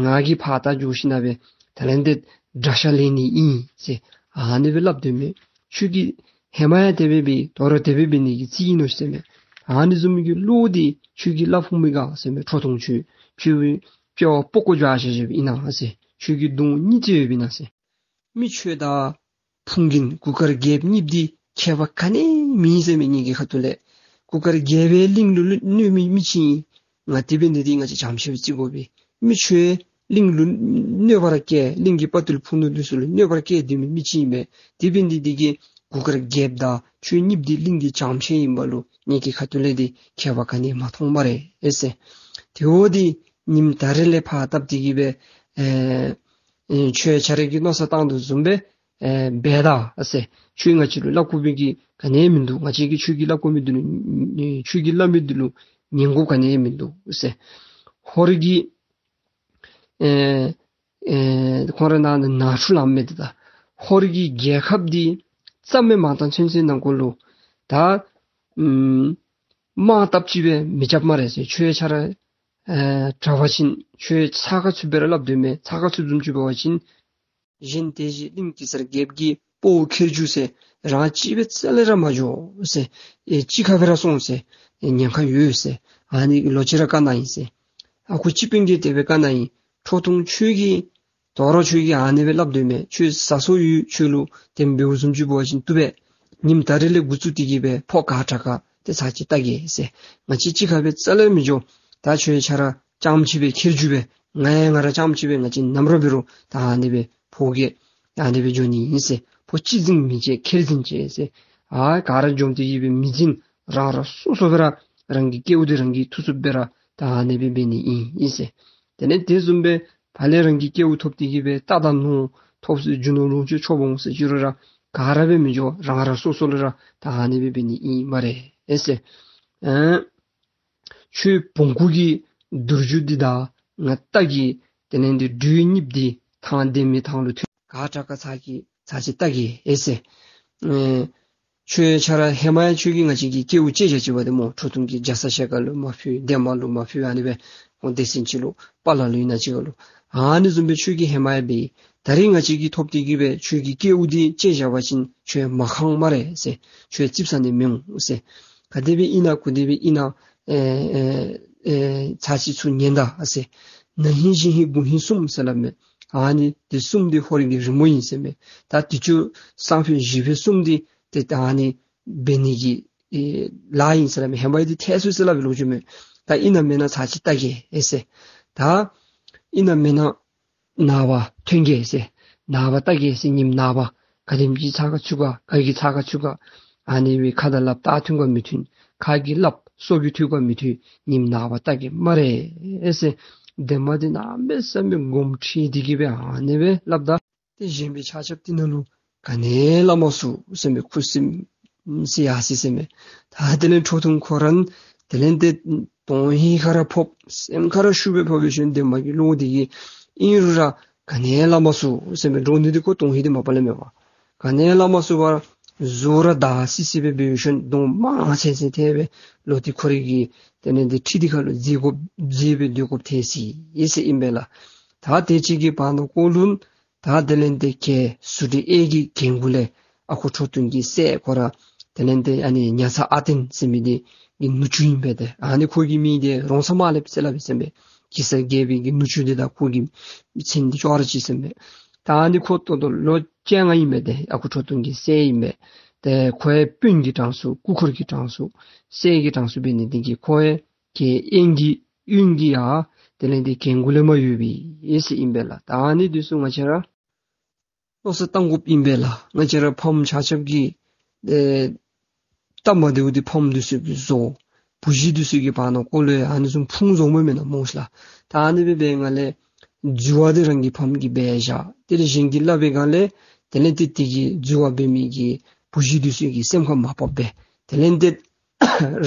ང་གིས་ཕར་ད་འགྱོ་ཞིན་ན་སྦེ་ད་ལན་འདི་དགྲ་ཤ་ལེན་ནི་ཨིན་ཟེར་ཨ་ནི་སྦེ་སླབ་དོ་མས། ཁྱོད་ཀྱིས་ཧེ་མ་ཡང་དེ་སྦེ་འབད་དོ་རུང་དེ་སྦེ་འབད་ནི་གི་རྩིས་ཨིན་ནོ་ཟེར་མས། ཨ་ནི་བཟུམ་གྱི་བློ་འདི་ཁྱོད་ཀྱིས་སླབ་འོང་མི་ག་ཟེར་མས། ཁྲོ་ཐུང་ཁྱོད་ཁྱོད་དཔེ་དཔའ་བོ་ཀོ་ཀོ་འགྱོ་ཤེས་ཤེས་ཨིན་ན་ཟེར། ཁྱོད་ཀྱི་གདོང་གཉིས་བརྩེགས་ཡོདཔ་ཨིན་ན་ཟེར། མི་ཁྱོད་དང་ཕུང་རྒྱན་གུར་དཀར་རྒྱལཔོ་གཉིས་འདི་ཁྱད་པར་ག་ནི་མེད་ཟེར་མས། ངེ་གི་ཁ་ཐུག་ལས་གུར་དཀར་རྒྱལ་པོའི་གླིང་ལུ་གནོད་མི་མི་ཅིག་ཨིན། ང་དེ་འབད་ནི་འདི་ང་བཅས་བྱམས་ཆེ་བརྩི་དགོ་པས། མི་ཁྱོད་གླིང་ལུ་གནོད་པར་བསྐྱལ་གླིང་གི་དཔའ་རྟུལ་ཕུ་ནུ་འདི་ཚུ་ལུ་གནོད་པར་བསྐྱལ་སྡོད་མི་མི་ཅིག་ཨིན་པས། དེ་འབད་ནི་འདི་གིས་གུར་དཀར་རྒྱལཔོ་དང་ཁྱོད་གཉིས་འདི་གླིང་གི་བྱམས་ཆེ་ཨིན་པ་ལུ་ངེ་གི་ཁ་ཐུག་ལས་འདི་ཁྱད་པར་ག་ནི་མ་མཐོང་སྨ་རེ་ཨེ་ཟེར། དེ་འོ་འདི་ཉིནམ་ད་རེས་ལས་ཕར་བཏབ་སྟེ་གི་སྦེ་ཨེ་ཨེ་ཁྱོད་ཁྱོད་རའི་གི་མནོ་བསམ་བཏང་དོ་བཟུམ་སྦེ་ཨེ་འབད་ད་ཨ་ཟེར། ཁྱོད་ང་བཅས་ལུ་སླབ་དགོ་པའི་གི་ག་ནི་ཡང་མིན་འདུག། ང་བཅས་ཀྱིས་ཁྱོད་ཀྱིས་སླབ་དགོ་མི་འདི་ལུ་ཁྱོད་ཀྱིས་སླབ་མི་འདི་ལུ་ཉན་དགོཔ་ག་ནི་ཡང་མིན་འདུག་ཨ་ཟེར། ཧོར་གྱི་ཨེ་ཨེ་ཁོང་ར་ནང་ན་ནང་འཁྲུག་ལངམ་མས་ཏེ་ད། ཧོར་གྱི་རྒྱལ་ཁབ་འདི་རྩ་མེད་མ་བཏང་ཚུན་ཚོད་ནང་འཁོད་ལུ་ད་ཨམ་དམག་སྟབས་གཅིག་སྦེ་མི་རྐྱབ་སྨ་རེ་ཟེར། ཁྱོད་ཁྱོད་ར་ཨེ་དྲག་པ་ཅིན་ཁྱོད་ཚ་ཁ་ཚུད་སྦེ་ར་སླབ་དོ་མས། ཚ་ཁ་ཚུད་བཟུམ་ཅིག་འབད་བ་ཅིན་གཞན་དེ་བཞིན་གླིང་གེ་སར་རྒྱལཔོ་གིས་སྤོ་བོ་ཁྱེར་འགྱོ་ཟེར། རང་གཅིག་སྦེ་རྩ་ལས་ར་མ་འགྱོ་ཟེར། ཨེ་གཅིག་ཁར་སྦེ་ར་སོང་ཟེར། ཨེ་ཉེན་ཁ་ཡོད་ཟེར། ཨ་ནི་ལོག་ཅི་ར་བཀའ་གནང་ཡི་ཟེར། ཨ་ཁུ་སྤྱི་དཔོན་གྱིས་དེ་སྦེ་བཀའ་གནང་ཡི། ཁྲོ་ཐུང་ཁྱོད་ཀྱིས་དོ་རུང་ཁྱོད་ཀྱིས་ཨ་ནི་སྦེ་སླབ་དོ་མས། ཁྱོད་ཟ་སོ་ཡོད། ཁྱོད་ལུ་དེམ་འབདཝ་བཟུམ་ཅིག་འབད་བ་ཅིན་བཏུབ་པས། ཉིནམ་ད་རེས་ལས་འགོ་བཙུགས་ཏེ་གི་སྦེ་ཕོ་ག་དྲག་ག་ཏེ་ཚར་གཅིག་བལྟ་གེ་ཟེར། ང་བཅས་གཅིག་ཁར་སྦེ་རྩ་ལས་མི་འགྱོ། ད་ཁྱོད་ཁྱོད་ར་རྐྱངམ་གཅིག་སྦེ་ཁྱེར་འགྱོ་སྦེ་ང་ཡང་ང་ར་རྐྱངམ་གཅིག་སྦེ་ང་བཅས་ནམ་ར་འབད་རུང་ད་ཨ་ནི་སྦེ་ཕོ་གི་ཨ་ནི་སྦེ་འགྱོ་ནི་ཨིན་ཟེར། ཕོ་གཅིག་འཛིང་མི་བྱེད་ཁྱེར་འཛིང་བྱེད་ཟེར། ཨ་ག་ར་འཛོམས་ཏེ་གི་སྦེ་མི་འཛིང་། རང་རང་སོ་སོ་སྦེ་ར་རང་གི་སྐལཝ་འདི་རང་གིས་འཐུ་ཚུགསཔ་སྦེ་ར་ད་ཨ་ནི་སྦེ་འབད་ནི་ཨིན་ཨིན་ཟེར། དེ་ལས་དེ་བཟུམ་སྦེ་ཕར་ལས་རང་གི་སྐལཝ་ཐོབ་སྟེ་གི་སྦེ་རྟ་དང་ནོར་ཐོབ་ཟེར་རྒྱུ་ནོར་ལོངས་སྤྱོད་ཆོག་འོང་ཟེར་ཅི་རུང་ར་ག་ར་སྦེ་མི་འགྱོ། རང་རང་སོ་སོ་ལུ་ར་ད་ཨ་ནི་སྦེ་འབད་ནི་ཨིན་སྨ་རེ་ཨེ་ཟེར། ཨེ་ཁྱོད་བོང་ཀུ་གི་དུར་རྒྱུག་འདི་དང་ང་རྟ་གི་དེ་ལས་འདི་སྦྲུལ་གཉིསཔོ་འདི་ཐང་དེ་མི་ཐང་ལུ་ཐོན། ག་དྲག་ག་ཚར་གཅིག་ཚར་གཅིག་བལྟ་གེ་ཨེ་ཟེར། ཨེ་ཁྱོད་ཁྱོད་ར་ཧེ་མ་ཡང་ཁྱོད་ཀྱིས་ང་བཅས་ཀྱི་སྐལཝ་བཅད་བཞག་ཅི་པ་དེ་སྨོ། ཁྲོ་ཐུང་གིས་རྒྱ་ཚ་ཞལ་དཀར་ལུ་མ་ཕུལ། འདན་མ་ལུ་མ་ཕུལ། ཨ་ནི་སྦེ་ཁོང་སྡེ་ཚན་ཅིག་ལུ་དཔའ་ལ་ལུ་ཨིན་ན་ཅིག་ཁར་ལུ་ཨ་ནི་བཟུམ་སྦེ་ཁྱོད་ཀྱིས་ཧེ་མ་ཡང་འབད་ཡི། ད་རིས་ང་བཅས་ཀྱིས་ཐོབ་སྟེ་གི་སྦེ་ཁྱོད་ཀྱི་སྐལཝ་འདི་བཅད་བཞག་པ་ཅིན་ཁྱོད་མ་ཁེངས་སྨ་རེ་ཟེར། ཁྱོད་ཙིགཔ་ཟ་ནི་མི་འོང་ཟེར། ག་དེ་སྦེ་ཨིན་ན་གུ་དེ་སྦེ་ཨིན་ན་ཨེ་ཨེ་ཨེ་ཚར་གཅིག་ཚུར་ཉན་ད་ཨ་ཟེར། ན་ཧིང་གཞེས་ཧིང་དགུན་ཧིང་གསུམ་ཟེར་སླབ་མས། ཨ་ནི་དེ་གསུམ་འདི་ཧོར་གྱི་རི་མོ་ཨིན་ཟེར་མས། ད་དུས་ཅི་སང་ཕོད་གཞེས་ཕོད་གསུམ་འདི་ཏེ་ད་ཨ་ནི་འབད་ནི་གི་ཨེ་ལཱ་ཨིན་ཟེར་སླབ་མས། ཧེ་མ་འདི་ཐལ་སོང་ཟེར་སླབ་པའི་ལོ་རྒྱུས་མས། ད་ཨིན་ན་མེན་ན་ཚར་གཅིག་བལྟ་གེ་ཨེ་ཟེར། ད་ཨིན་ན་མེན་ན་ནངས་པ་ཐོན་གེ་ཟེར། ནངས་པ་བལྟ་གེ་ཟེར། ཉིནམ་ནངས་པ་ག་དེམ་ཅིག་ཚགས་ཁར་ཚུད་ག་ག་གི་ཚགས་ཁར་ཚུད་ག། ཨ་ནི་སྦེ་ཁ་དང་ལགཔ་བཏགས་ཐོན་ག་མི་ཐོན། ཁ་གིས་སླབ་སོ་གིས་ཐོས་ག་མི་ཐོས། ཉིནམ་ནངས་པ་བལྟ་གེ་སྨ་རེ་ཨེ་ཟེར། འདན་མ་འདི་གནམ་མེད་ས་མེད་དགོངསམ་ཁྲེལ་ཏེ་གི་སྦེ་ཨ་ནི་སྦེ་སླབ་ད། ཏེ་གཞན་པའི་ཆ་ཁྱབ་འདི་ནང་ལུ་ག་ནི་སླབ་མ་ཚུགས་ཟེར་མས། ཁུ་སིམ་སི་ཡར་སི་ཟེར་མས། ད་དེ་ལས་ཁྲོ་ཐུང་ཁོ་ར་དེ་ལས་ཏེ་དོན་ཧིང་ཁར་ར་ཕོག་སེམས་ཁར་ར་ཤུགས་སྦེ་ཕོག་པའི་ཤུལ་འདན་མ་གི་བློ་འདི་གིས་ཨིན་རུང་ར་ག་ནི་སླབ་མ་ཚུགས་ཟེར་མས། འགྲོ་ནི་འདི་ཁོ་དོན་ཧིང་འདི་མ་པ་ལས་མེད་པ། ག་ནི་སླབ་མ་ཚུགས་པར་གཟུགས་ར་འདར་སི་སི་སྦེ་འབད་བའི་ཤུལ་གདོང་དམར་ཚེར་ཚེར་ཐལ་སྦེ་ལོག་སྟེ་ཁོ་རའི་གི་དེ་ལས་ཏེ་ཁྲི་འདི་ཁར་ལུ་འཛེག་དགོཔ་འཛེག་སྦེ་སྡོད་དགོཔ་ཐལ་སི་ཨེ་ཟེར་ཨིན་པས་ལགས། ད་དེ་ཅིག་གི་བར་ན་ཁོ་ལུ་ད་དེ་ལས་ཏེ་གེ་ཟུར་འདི་གཡས་ཀྱི་གྱལ་མགུ་ལས་ཨ་ཁུ་ཁྲོ་ཐུང་གི་སྲས་ཁོ་ར་དེ་ལས་ཏེ་ཨ་ནི་ཉ་ཚ་ཨ་བརྟན་ཟེར་མི་འདི་གི་ནུ་གཅུང་ཨིན་པས་ཏེ། ཨ་ནི་ཁོ་གི་མིང་འདི་རོང་ཚ་དམར་ལེབ་ཟེར་སླབ་ཨིན་ཟེར་མས། གེ་སར་རྒྱལ་པོའི་གི་ནུ་གཅུང་འདི་དང་ཁོ་གི་མཚན་འདི་ཅོག་ར་གཅིག་ཟེར་མས། ད་ཨ་ནི་ཁོ་ད་ལྟོ་ལོ་བཅོ་ལྔ་ཨིན་པས་ཏེ། ཨ་ཁུ་ཁྲོ་ཐུང་གི་སྲས་ཨིན་པས། ཏེ་ཁོ་ཡང་དཔོན་གྱི་གྲངས་སུ་སྐུ་འཁོར་གྱི་གྲངས་སུ་སྲས་ཀྱི་གྲངས་སུ་འབད་ནི་འདི་གིས་ཁོ་ཡང་གེ་གཡོན་གྱི་གཡོན་གྱི་ཡར་དེ་ལས་ཏེ་གྱལ་མགུ་ལས་མར་ཡོད་པའི་ཨེ་ཟེར་ཨིན་པས་ལགས། ད་ཨ་ནི་འདི་ཚུ་ང་བཅས་ར་ མནོ་བསམ་བཏང་དགོཔ་ཨིན་པས་ལགས། ང་བཅས་ར་ཕམ་ཆ་ཁྱབ་ཀྱིས་ཨེ་སྟབས་མ་བདེཝ་འདི་ཕམ་འདི་ཚུ་གིས་བཟོ། བུ་གཞི་འདི་ཚུ་གི་བར་ན་ཀོ་ལེ་ཨ་ནི་བཟུམ་ཕུང་བཟོཝ་མས་མེན་ན་སྨོ་ཤ་ལགས། ད་ཨ་ནི་སྦེ་འབད་བའི་སྒང་ལས་འཛོལ་བ་འདི་རང་གི་ཕམ་གིས་འབད་བཞག། དེ་ལས་གཞན་གྱིས་སླབ་པའི་སྒང་ལས་དེ་ལས་ཏེ་དེ་གི་འཛོལ་བ་འབད་མི་གི་བུ་གཞི་འདི་ཚུ་གི་སེམས་ཁར་མ་བབ་པས། དེ་ལས་ཏེ་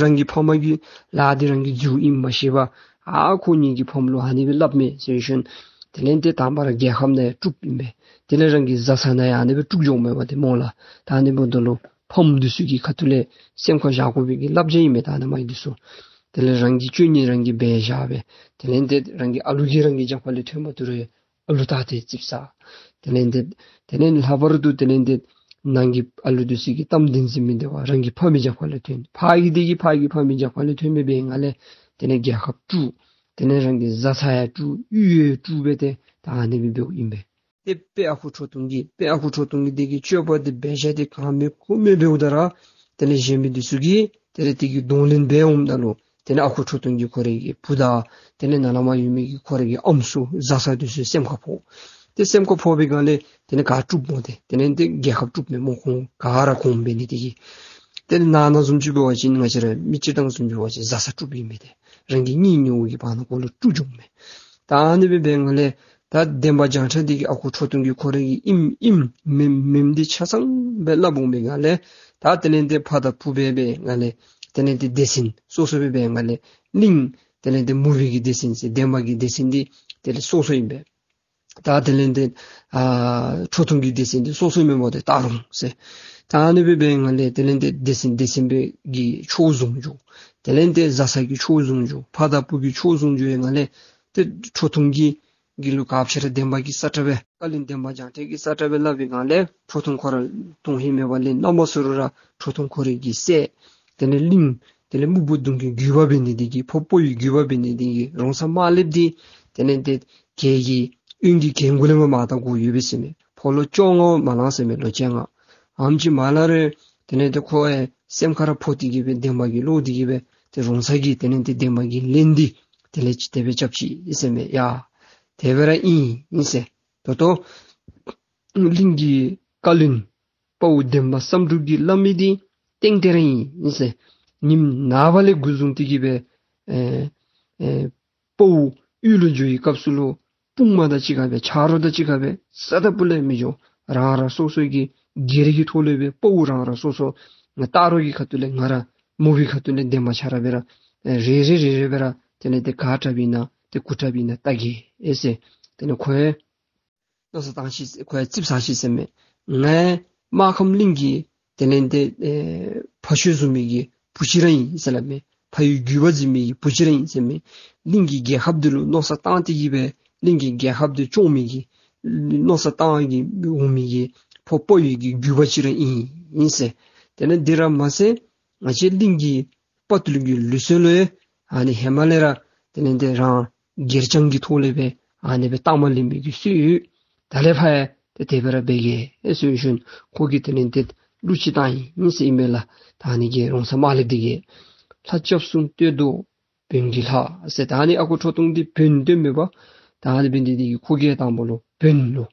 རང་གི་ཕ་མ་གི་ལཱ་འདི་རང་གིས་འཛོལཝ་ཨིནམ་མ་ཤེས་པར་ཨ་ཁོ་གཉིས་ཀྱིས་ཕམ་ལུ་ཨ་ནི་སྦེ་སླབ་མས་ཟེར་ཞིནམ་དེ་ལས་ཏེ་དང་པ་ར་རྒྱལ་ཁབ་ནང་ཡང་དཀྲུགཔ་ཨིན་པས། དེ་ལས་རང་གི་བཟའ་ཚང་ནང་ཡང་ཨ་ནི་སྦེ་དཀྲུག་འགྱོཝ་མས་པ་ཏེ་སྨོ་ལགས། ད་ཨ་ནི་འབདཝ་ད་ལུ་ཕམ་འདི་ཚུ་གི་ཁ་ཐུག་ལས་སེམས་ཁར་བཞག་དགོ་པའི་གི་བསླབ་བྱ་ཨིན་མས། ད་ཨ་ནི་མ་འདི་ཚུ་དེ་ལས་རང་གི་སྤྱོད་ངན་རང་གིས་འབད་བཞག་པས། དེ་ལས་ཏེ་རང་གི་ཨ་ལུ་གིས་རང་གི་རྒྱབ་ཁ་ལས་ཐོན་མ་བཏུབ་རུང་ཨ་ལུ་ད་ཏེ་ཙིགཔ་ཟ། དེ་ལས་ཏེ་དེ་ལས་ལྷག་པར་དུ་དེ་ལས་ཏེ་ནང་གི་ཨ་ལུ་འདི་ཚུ་གིས་གཏམ་བདེན་རྫུན་མི་སྟེར་བར་རང་གི་ཕ་མའི་རྒྱབ་ཁ་ལས་ཐོན། ཕ་གི་འདི་གིས་ཕ་གི་ཕ་མའི་རྒྱབ་ཁ་ལས་ཐོན་མི་འབད་བའི་སྒང་ལས་དེ་ལས་རྒྱལ་ཁབ་དཀྲུག། དེ་ལས་རང་གི་བཟའ་ཚང་ཡང་དཀྲུག། གཡུས་ཡང་དཀྲུག་སྦེ་ཏེ་ད་ཨ་ནི་སྦེ་འབདཝ་ཨིན་པས། ཏེ་དཔེ་ཨ་ཁུ་ཁྲོ་ཐུང་གིས་དཔེ་ཨ་ཁུ་ཁྲོ་ཐུང་གིས་དེ་གི་སྤྱོད་པ་འདི་འབད་བཞག་སྟེ་གང་མེད་ཁོམ་མེད་འབདཝ་ད་ར་དེ་ལས་གཞན་མི་འདི་ཚུ་གིས་དེ་ལས་དེ་གི་གདོང་ལེན་འབད་འོངམ་ད་ལུ་དེ་ལས་ཨ་ཁུ་ཁྲོ་ཐུང་གི་ཁོ་རའི་གི་བུ་དང་དེ་ལས་ནཱ་ལས་མར་ཡོད་མི་གི་ཁོ་རའི་གི་ཨམ་སྲུ་བཟའ་ཚང་འདི་ཚུ་སེམས་ཁར་ཕོག། ཏེ་སེམས་ཁར་ཕོག་པའི་སྒང་ལས་དེ་ལས་ག་དཀྲུགཔ་སྨོ་ཏེ་དེ་ལས་ཏེ་རྒྱལ་ཁབ་དཀྲུགཔ་མས་སྨོ། ཁོང་ག་ར་ཁོང་འབད་ནི་དེ་གིས་དེ་ལས་ནཱ་ནཱ་བཟུམ་ཅིག་འབད་བ་ཅིན་ང་བཅས་ར་མི་སྤྱིར་བཏང་བཟུམ་འབད་བ་ཅིན་བཟའ་ཚང་དཀྲུགཔ་ཨིན་མས་ཏེ། རང་གི་གཉེན་ཉེཝ་གི་བར་ན་ཀོ་ལུ་དཀྲུག་འགྱོཝ་མས། ད་ཨ་ནི་སྦེ་འབད་བའི་སྒང་ལས་ད་འདན་མ་བྱང་ཁྲ་འདི་གིས་ཨ་ཁུ་ཁྲོ་ཐུང་གིས་ཁོ་རའི་གི་ཨིནམ་ཨིནམ་མེནམ་མེནམ་འདི་ཆ་ཚང་སྦེ་སླབ་འོང་པའི་སྒང་ལས་ད་དེ་ལས་ཏེ་ཕ་དང་བུ་འབད་བའི་སྒང་ལས་དེ་ལས་ཏེ་སྡེ་ཚན་སོ་སོ་སྦེ་འབད་བའི་སྒང་ལས་གླིང་དེ་ལས་ཏེ་མུ་བི་གི་སྡེ་ཚན་ཟེར་འདན་མ་གི་སྡེ་ཚན་འདི་དེ་ལས་སོ་སོ་ཨིན་པས། ད་དེ་ལས་ཏེ་ཨ་ཁྲོ་ཐུང་གི་སྡེ་ཚན་འདི་སོ་སོ་མེན་པ་ཏེ་སྟག་རོང་ཟེར། ད་ཨ་ནི་སྦེ་འབད་བའི་སྒང་ལས་དེ་ལས་ཏེ་སྡེ་ཚན་སྡེ་ཚན་སྦེ་གི་ཕྱོགས་བཟུང་འགྱོ། དེ་ལས་ཏེ་བཟའ་ཚང་གི་ཕྱོགས་བཟུང་འགྱོ། ཕ་དང་བུ་གི་ཕྱོགས་བཟུང་འགྱོ་བའི་སྒང་ལས་ཏེ་ཁྲོ་ཐུང་གི་གི་ལུ་ག་ཅི་ར་འདན་མ་གིས་ས་ཁྲ་སྦེ་བཀའ་བློན་འདན་མ་བྱང་ཁྲ་གིས་ས་ཁྲ་སྦེ་སླབ་པའི་སྒང་ལས་ཁྲོ་ཐུང་ཁོ་ར་དོན་ཧིང་མེད་པ་ལས་གནམ་མེད་ས་མེད་ར་ཁྲོ་ཐུང་ཁོ་རའི་གི་སྲས་དེ་ལས་གླིང་དེ་ལས་སྨུག་པོ་གདོང་གི་རྒྱུད་པ་འབད་ནི་དེ་གིས་ཕོ་སྤོ་བོའི་རྒྱུད་པ་འབད་ནི་དེ་གིས་རོང་ཚ་དམར་ལེབ་འདི་དེ་ལས་ཏེ་གྱལ་གྱི་གཡོན་གྱི་གྱལ་མགུ་ལས་མར་མར་བལྟ་དགོཔ་ཡོད་པས་ཟེར་མས། ཕོ་ལོ་བཅོ་ལྔ་མ་ལང་ཟེར་མས། ལོ་བཅོ་ལྔ་ཨེམ་ཅིག་མ་ལང་རུང་དེ་ལས་ཏེ་ཁོ་ཨེ་སེམས་ཁར་ཕོག་སྟེ་གིས་སྦེ་འདན་མ་གི་བློ་འདི་གིས་སྦེ་ཏེ་རོང་ཚ་གིས་དེ་ལས་ཏེ་འདན་མ་གི་ལན་འདི་དེ་ལས་ཅིག་དེ་སྦེ་རྐྱབ་ཅི་ཟེར་མས། ཡ་དེ་སྦེ་ར་ཨིན་ཨིན་ཟེར། ད་ལྟོ་གླིང་གི་བཀའ་བློན་དཔའ་བོ་འདན་མ་བསམ་གྲུབ་ཀྱིས་སླབ་མི་འདི་ཏན་ཏན་ར་ཨིན་ཨིན་ཟེར། ཉིནམ་ནངས་པ་ལས་འགོ་བཟུང་སྟེ་གིས་སྦེ་ཨེ་ཨེ་དཔའ་བོ་གཡུལ་ལུ་འགྱོ་བའི་སྐབས་སུ་ལུ་དཔུང་དམག་དང་གཅིག་ཁར་སྦེ་ཆ་རོགས་དང་གཅིག་ཁར་སྦེ་རྩ་དང་སྤུ་ལས་མི་འགྱོ། རང་རང་སོ་སོ་གི་སྒེར་གྱི་ཐོག་ལས་སྦེ་དཔའ་བོ་རང་རང་སོ་སོ་ང་སྟག་རོང་གི་ཁ་ཐུག་ལས་ང་ར་མུ་བི་ཁ་ཐུག་ལས་འདན་མ་ཆ་ར་སྦེ་ར་ཨེ་རེ་རེ་རེ་རེ་སྦེ་ར་དེ་ལས་ཏེ་ག་དྲགཔ་ཨིན་ན་ཏེ་གུ་དྲགཔ་ཨིན་ན་བལྟ་གེ་ཨེ་ཟེར། དེ་ལས་ཁོ་ཡང་མནོ་བསམ་བཏང་ཅི་ཟེར། ཁོ་ཡང་ཙིགཔ་ཟ་ཅི་ཟེར་མས། ང་ཡང་སྨར་ཁམས་གླིང་གི་དེ་ལས་ཏེ་ཨེ་ཕ་ཤུལ་བཟུང་མི་གི་བུ་ཅིག་ར་ཨིན་ཟེར་སླབ་མས། ཕ་ཡུལ་རྒྱུད་པ་འཛིན་མི་གི་བུ་ཅིག་ར་ཨིན་ཟེར་མས། གླིང་གི་རྒྱལ་ཁབ་འདི་ལུ་མནོ་བསམ་བཏང་སྟེ་གིས་སྦེ་གླིང་གི་རྒྱལ་ཁབ་འདི་སྐྱོང་མི་གི་མནོ་བསམ་བཏང་གིས་འོང་མི་གི་ཕོ་དཔའ་བོའི་གི་རྒྱུད་པ་ཅིག་ར་ཨིན་ཨིན་ཟེར། དེ་ལས་འདི་ར་མ་ཚད་ང་བཅས་གླིང་གི་དཔའ་ཐུལ་གྱི་ལུགས་སྲོལ་ལུ་ཡང་ཨ་ནི་ཧེ་མ་ལས་ར་དེ་ལས་ཏེ་རང་སྒེར་རྐྱང་གི་ཐོག་ལས་སྦེ་ཨ་ནི་སྦེ་རྟགས་མ་ལེན་པའི་གི་སྲོལ་ཡོད། ད་ལས་ཕར་ཡང་ཏེ་དེ་སྦེ་ར་འབད་གེ་ཨེ་ཟེར་ཞིནམ་ཁོ་གིས་དེ་ལས་ཏེ་གླུ་ཅིག་བཏང་ཡི་ཨིན་ཟེར་ཨིན་མས་ལགས། ད་ཨ་ནི་གི་རོང་ཚ་དམར་ལེབ་འདི་གིས་ལྷ་སྐྱབས་སུ་བསྟོད་དོ་བོན་གྱི་ལྷ་ཟེར། ད་ཨ་ནི་ཨ་ཁུ་ཁྲོ་ཐུང་འདི་བོན་བཏོན་མས་པ། ད་ཨ་ནི་འབད་ནི་འདི་གིས་ཁོ་གིས་དང་པོ་ལུ་བོན་ལུ་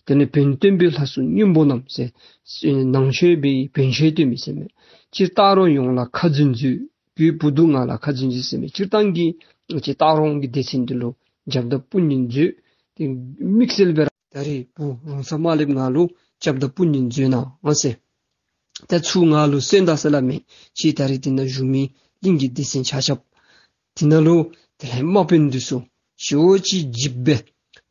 དེ་ལས་བོན་བཏོན་པའི་ལྷ་སྲུང་སྔོན་པོ་རྣམས་ཟེར། ནང་མཆོད་པའི་བོན་མཆོད་བཏོན་མི་ཟེར་མས། སྤྱིར་སྟག་རོང་ཡོངས་ལ་ཁ་འཛིན་མཛོད། ཁྱོད་བུ་འདུག་ང་ལ་ཁ་འཛིན་མཛོད་ཟེར་མས། སྤྱིར་བཏང་གི་ང་བཅས་སྟག་རོང་གི་སྡེ་ཚན་འདི་ལུ་རྒྱབ་དང་དཔུང་གཉེན་མཛོད། ཏེ་དམིགས་བསལ་སྦེ་ར་ད་རེས་བུ་རོང་ཚ་དམར་ལེབ་ང་ལུ་རྒྱབ་དང་དཔུང་གཉེན་མཛོད་གནང་ཟེར། ད་ཚུར་ང་ལུ་གསན་ད་ཟེར་སླབ་མས། ཁྱེད་ད་རེས་འདི་ནང་བཞུགས་མི་གླིང་གི་སྡེ་ཚན་ཆ་ཁྱབ་འདི་ནང་ལུ་དེ་ལས་དམག་དཔོན་འདི་ཚུ་ཇོ་ཅིག་འཇིབ་སྦེ་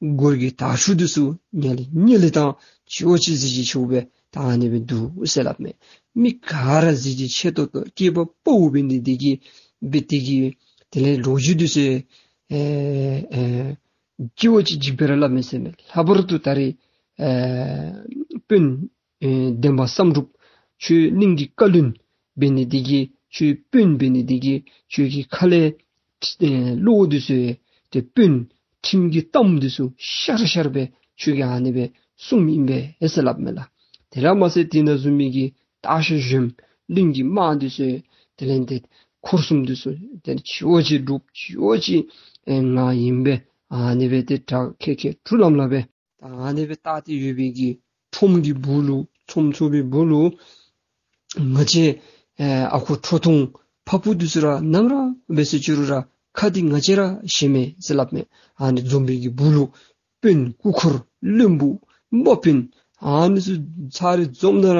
སྒོར་གྱི་དར་ཕྱུག་འདི་ཚུ་ཉལ་ལི་ཉལ་ལི་དང་ཇོ་ཅིག་གཟི་བརྗིད་ཆེཝ་སྦེ་ད་ཨ་ནི་སྦེ་འདུག་ཟེར་སླབ་མས། མི་ག་ར་གཟི་བརྗིད་ཆེ་ཏོག་ཏོ་སྐྱེས་པ་དཔའ་བོ་འབད་ནི་འདི་གིས་འབད་དེ་གིས་དེ་ལས་ལོ་རྒྱུས་འདི་ཚུ་ཨེ་ཨེ་ཇོ་ཅིག་འཇིབ་སྦེ་ར་སླབ་མས་ཟེར་མས། ལྷག་པར་དུ་ད་རེས་ཨེ་དཔོན་ཨེ་འདན་མ་བསམ་གྲུབ་ཁྱོད་གླིང་གི་བཀའ་བློན་འབད་ནི་འདི་གིས་ཁྱོད་དཔོན་འབད་ནི་འདི་གིས་ཁྱོད་ཀྱི་ཁ་ལས་ཨེ་བློ་འདི་ཚུ་ཏེ་དཔོན་ཁྲིམས་ཀྱི་གཏམ་འདི་ཚུ་ཤར་ཤར་སྦེ་ཁྱོད་ཀྱིས་ཨ་ནི་སྦེ་གསུངམ་ཨིན་པས་ཨེ་ཟེར་སླབ་མས་ལགས། དེ་ར་མ་ཚད་འདི་ནང་བཟུང་མི་གི་སྟག་ཤར་གཞོནམ་གླིང་གི་དམག་འདི་ཚུ་དེ་ལས་ཏེ་འཁོར་གསུམ་འདི་ཚུ་ཏེ་ཇོ་ཅིག་འབྲུགཔ་ཇོ་ཅིག་ཨེ་ང་ཨིན་པས། ཨ་ནི་སྦེ་ཏེ་དྲག་ཁེ་ཁེ་འཁྲུག་ལམ་ལམ་སྦེ་ད་ཨ་ནི་སྦེ་བལྟ་སྟེ་ཡོད་པའི་གི་ ཁྲོམ་གྱི་སྦུག་ལུ་ཚོམ་ཚོམ་པའི་སྦུག་ལུ་ང་བཅས་ཨ་ཁུ་ཁྲོ་ཐུང་ཕ་བུ་འདི་ཚུ་ར་ནམ་ར་འབད་ཟེར་ཅི་རུང་ར་ཁ་འདི་ང་བཅས་ར་བཞེས་མས་ཟེར་སླབ་མས། ཨ་ནི་འཛོམས་པའི་གི་སྦུག་ལུ་དཔོན་སྐུ་འཁོར་བློན་པོ་དམག་དཔོན་ཨ་ནི་ཚུ་ཚར་རེ་འཛོམས་ད་ར་